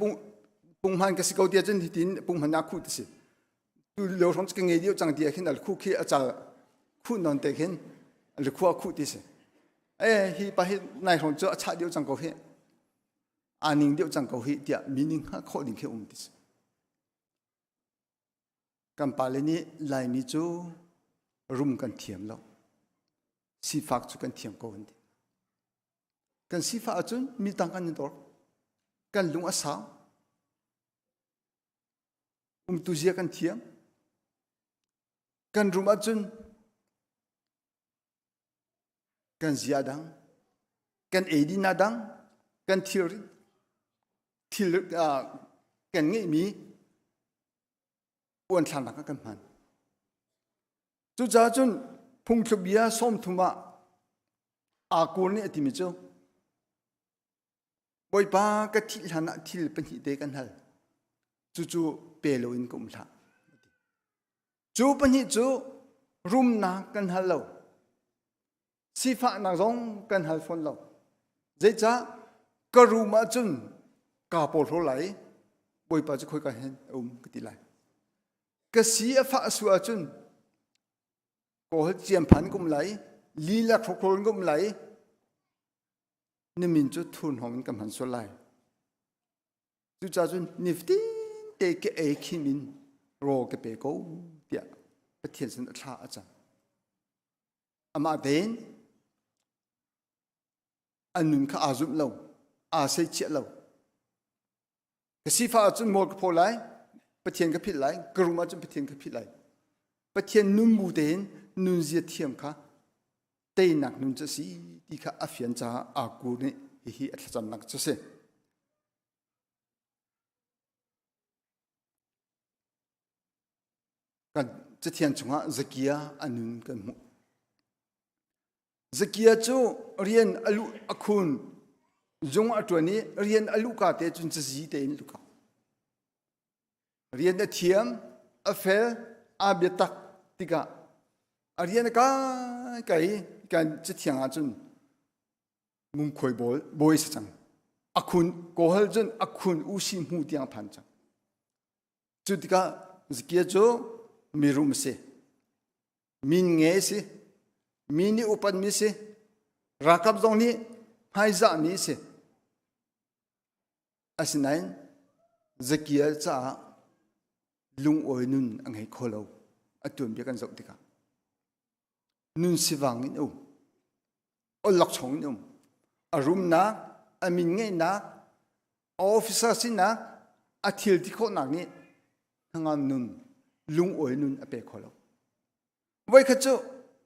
punghman ka si ko tiah cun hitin punghman ah khuh ti si. Tu lio hrawng cu ka ngei deuh cang tiah khin a lukhu khi a cal khuh nawn te khin a lukhu a khuh ti si. Eh hi pa hi nai hrawng cu a chah deuh cang ko hi. Aa ning deuh cang ko hi tiah meaning hngalh khawh ding khi um ti si. Kan pale nih Laimi cu rum kan thiam lo. Sifak cu kan thiam ko an ti. Kan sifah ahcun mi tang kan i dor. Kan lung a sau. Umtu zia kan thiam. Kan rum ahcun kan zia dang, kan eidin a dang, kan thil thil kan ngeihmi uanthlarnak ah kan hman. Cucaah cun phungthluk bia 30 ah Akur nih a timi cu Bawipa ka thih hlan ah thil pahnih te kan hal. Cucu pe loin ka um hlah. Cu pahnih cu rumnak kan hal lo. Sifahnak zong kan hal fawn lo. Zeicah ka rum ahcun kaa porhlaw lai i Bawipa cu khoika hin a um ka ti lai. Ka si a fah su ahcun kawl ciamphan ka um lai, lila khrokhro in ka um lai, na min cu thurhnawm in ka hman sual lai. Cucaah cun nifatin te ka ei khim in rawl ka pe ko tiah Pathian sin a thla a cam. Amah tein a nun kha aa zumh lo, aa seichiah lo. Ka sifah ahcun mawl ka phaw lai, Pathian ka philh lai, ka rum ahcun Pathian ka philh lai. Pathian nun bu tein nunzia thiam kha teinak nun cu a si ti kha a fian caah Akur nih hihi a thlacamnak cu a si. Kan cathiang chungah Zakia a nun kan hmuh. Zakia cu rian a luh a khun zung a ṭuan i rian a luhka te cun cazi tein luka. Rian a thiam, a fel, aa biatak tikah a rian a kai kai kan cathiang ahcun ngungkhuai bawl bawi si cang. A khun kawhal cun a khun usi hmu tiang phan cang. Cu tikah Zakia cu mirum a si. Min nge a si. Mi nih upatmi a si. Ralkap zong nih hmaizahmi a si. Asinain Zakia caah lungawi nun a ngei kho lo. A tuanbia kan zoh tikah. Nun sivang in um. Awlokchong in um. A rumnak, a min ngeihnak, a officer sinak, a thil ti khawhnak nih hnangam nun, lungawi nun a pe kho lo. Voikhat cu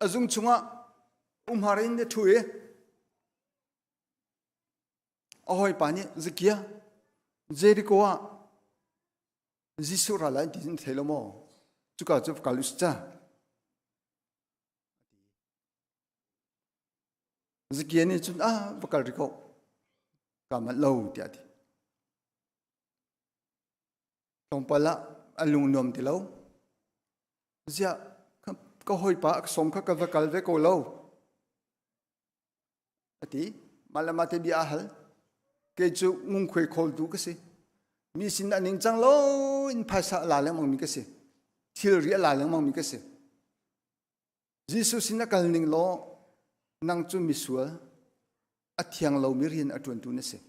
a zung chungah umhar in a ṭhu i a hawipa nih Zakia Jericho ah Jesuh ral lai ti in thei lo maw? Cuka cu kal us ca. Zakia nih cun ah va kal rih ko. Ka manh lo tiah a ti. Tlawmpal ah a lung nuam ti lo. Ziah ka hawipa a ka sawm kha ka va kal ve ko lo. A ti. Mah le mah te bia a hal. Kei cu ngungkhuai khawltu ka si. Mi sin a ningcang lo in phaisa a la lengmang mi ka si. Thilri a la lengmang mi ka si. Jesuh sin a kal ning law nang cu misual a thiang lomi rian a ṭuantu na si.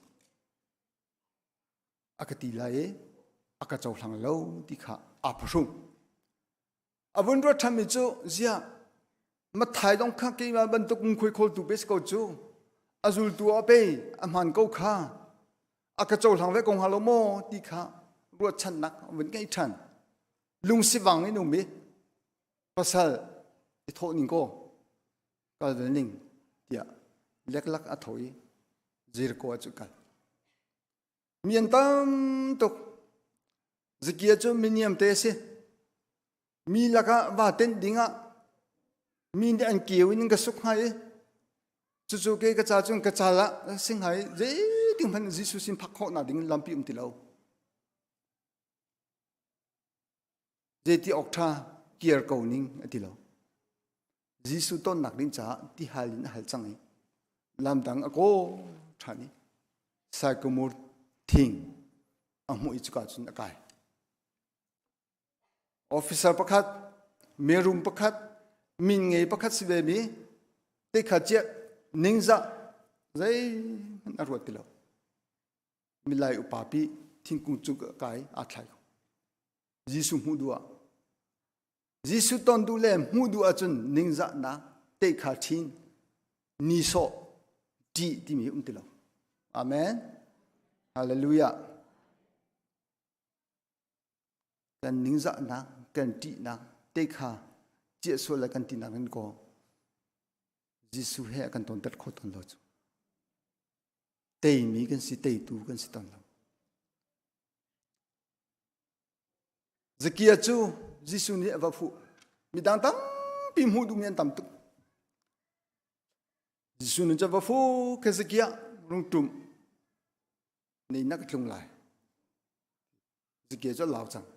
A ka ti lai i a ka cohlang lo ti kha aa phuhrung. A vun ruat ṭhanmi cu ziah Matthai dong kha keimah bantuk ngungkhui khawltu pe si ko cu a zultu a pe a hmaan ko kha a ka cohlang ve ko hnga lo maw ti kha ruahchannak a vun ngei ṭhan. Lungsivang in um i pasal i thawh ning kaw kal ve ning tiah leklak a tho i Jericho ah cu kal. Mi an tam tuk. Zakia cu miniam te a si. Mi lakah va tenh dingah mi nih an keu in ka suk hnga i cucu ke ka ca cun ka cal ah si hnga i zeitin hmanh Jesuh sin phak khawhnak ding lampi um ti lo. Zeiti awk ṭha kir ko ning a ti lo. Jesuh tonnak ding caah tihal in a hal cang i lamdang a kawl ṭhan i saikamur thing a hmuh i cuka cun a kai. Officer pakhat, mirum pakhat, min ngei pakhat si ve mi te kha ciah ningzah zeihmanh a ruat ti lo. Milai upa pi thingkung cung kai aa thlai ko. Jesuh hmuh duh ah Jesuh ton duh le hmuh duh ahcun ningzahnak tehkha ṭhin nisawh ṭih timi um ti lo. Amen. Hallelujah. Kan ningzahnak, kan ṭihnak tehkha ciah sual le kan tinak in ko Jesuh he a kan tonter kho tawn lo cu. Teimi kan si, teitu kan si tawn lo. Zakia cu Jesuh nih a va fuh. Midang tampi hmuh duhmi an tam tuk. Jesuh nih cu va fu ke Zakia rung ṭum nei na ka tlung lai. Zakia cu a lau cang.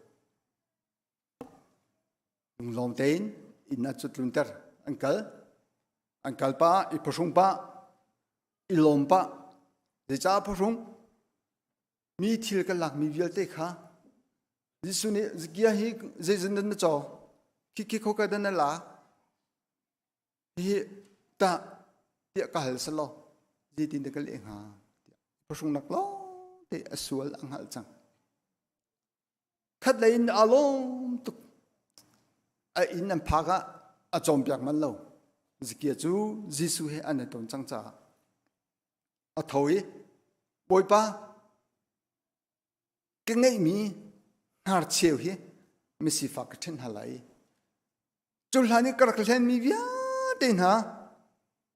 Lunglawm tein inn ah cu tlunter an kal. An kal pah, i phuhrung pah, i lawm pah. Zeicah phuhrung? Mi thil kan lakmi vialte kha Jesuh nih Zakia hi zeizin na caw khi khi khoka dan na la hi tah tiah ka hal selaw zeitin dah ka leh hnga tiah phuhrungnak lawng te a sual a hngalh cang khat lei in aa lawm tuk a inn an phak ah a cawnpiak man lo Zakia cu Jesuh he an i ton cang caah a tho i Bawipa ka ngeihmi hnarcheu hi misifak ka ṭhen hna lai cu hlan i ka rak hlenmi vialte hna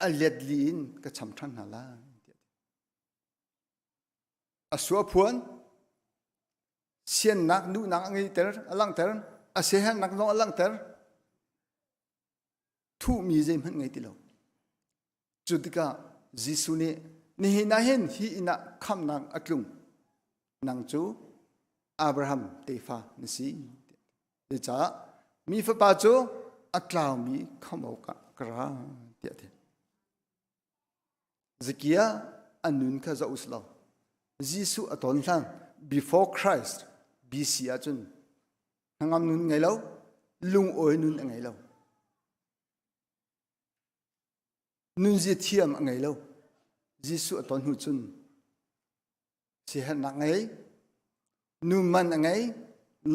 a let li in ka cham ṭhan hna lai a sua phuan siannak duhnak a ngeiter a langhter a siaherhnak zong a langhter thuhmi zeihmanh ngei ti lo Cu tikah Jesuh nih nihin ah hin hi inn ah khamhnak a tlung. Nang cu Abraham tefa na si. Zeicah mi fapa cu a tlaumi khamh awkah ka ra tiah a ti. Zakia a nun kha zoh usih law Jesuh a ton hlan before Christ BC ahcun hnangam nun ngei lo, lungawi nun a ngei lo. Nunzia thiam a ngei lo. Jesuh a ton hnu cun siaherhnak ngei, nun man a ngei,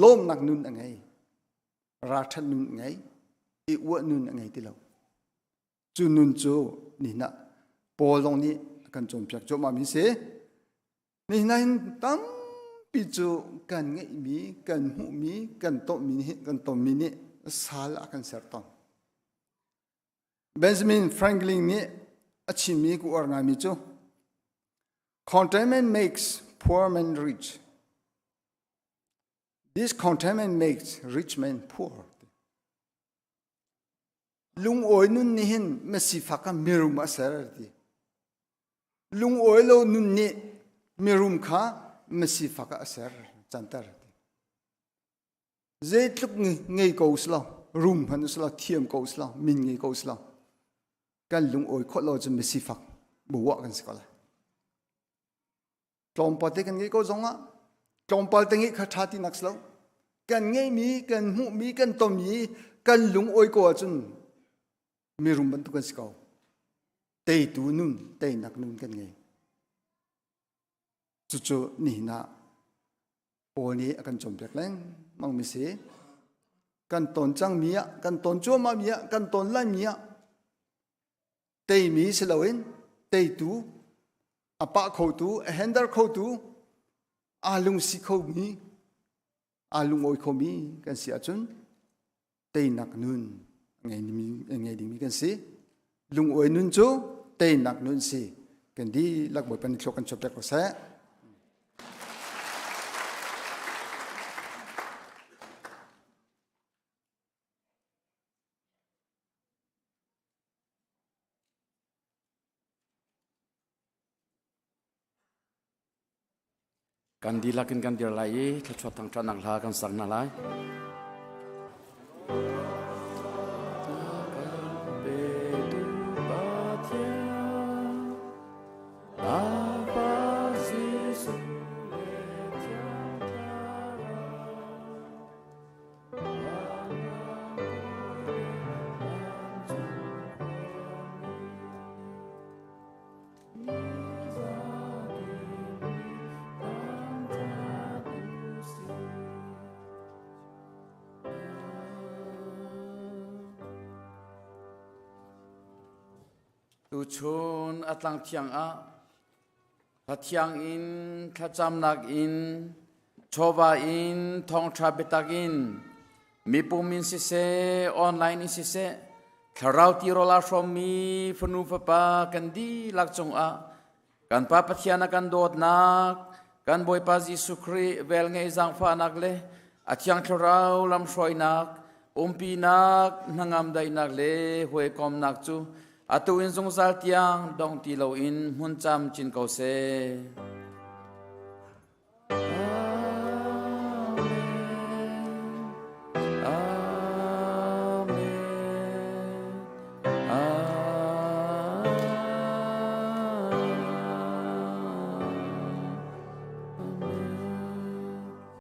lawmnak nun a ngei, ralṭhat nun a ngei, i uah nun a ngei ti lo. Cu nun cu nihin ah Paul zong nih a kan cawnpiak cuahmah mi si. Nihin ah hin tampi cu kan ngeihmi, kan hmuhmi, kan tonmi nih kan tonmi nih sal a kan ser tawn. Benjamin Franklin nih a chimmi ka uar ngaimi cu Contentment makes poor men rich. Discontentment makes rich men poor. Lungawi nun nih hin misifak kha mirum a ser ti. Lungawi lo nun nih mirum kha misifak ah a ser canter ti. Zeitluk ngei ko silo, rum hmanh silo, thiam ko silo, min ngei ko silo, kan lungawi khawh lo cun misifak buah kan si ko lai. Tlawmpal te kan ngeih ko zongah tlawmpal te ngeih kha ṭha ti nak si lo. Kan ngeihmi, kan hmuhmi, kan tonmi, kan lungawi ko ahcun mirum bantuk kan si ko. Teitu nun, teinak nun kan ngei. Cucu nihin ah Paul nih a kan cawnpiak lengmang mi si. Kan ton cangmi ah, kan ton cuahmah mi ah, kan ton laimi ah teimi si loin teitu, a pah khotu, a hender khotu, aa lungsi khomi, aa lungawi khomi kan si ahcun teinak nun a ngei dingmi kan si. Lungawi nun cu teinak nun si. Kan dihlak Bawipa nih thlua kan chuahpiak ko seh. Kan dihlak in kan dir lai i thluachuah thangṭhatnak hla kan sak hna lai. Tuchun a tlang thiang ah Pathiang in thlacamnak in chawva in thawngṭha biatak in mipum in siseh online in siseh thlarau tirawl aa hrawmmi fanu fapa kan dihlak cungah kan Pa Pathian a kan dawtnak kan Bawipa Jesuh Khrih velngeih zaangfahnak le a Thiang Thlarau lamhruainak umpinak hnangam daihnak le hawikomnak cu atu in zungzal tiang dong ti loin hmun camcin ko seh.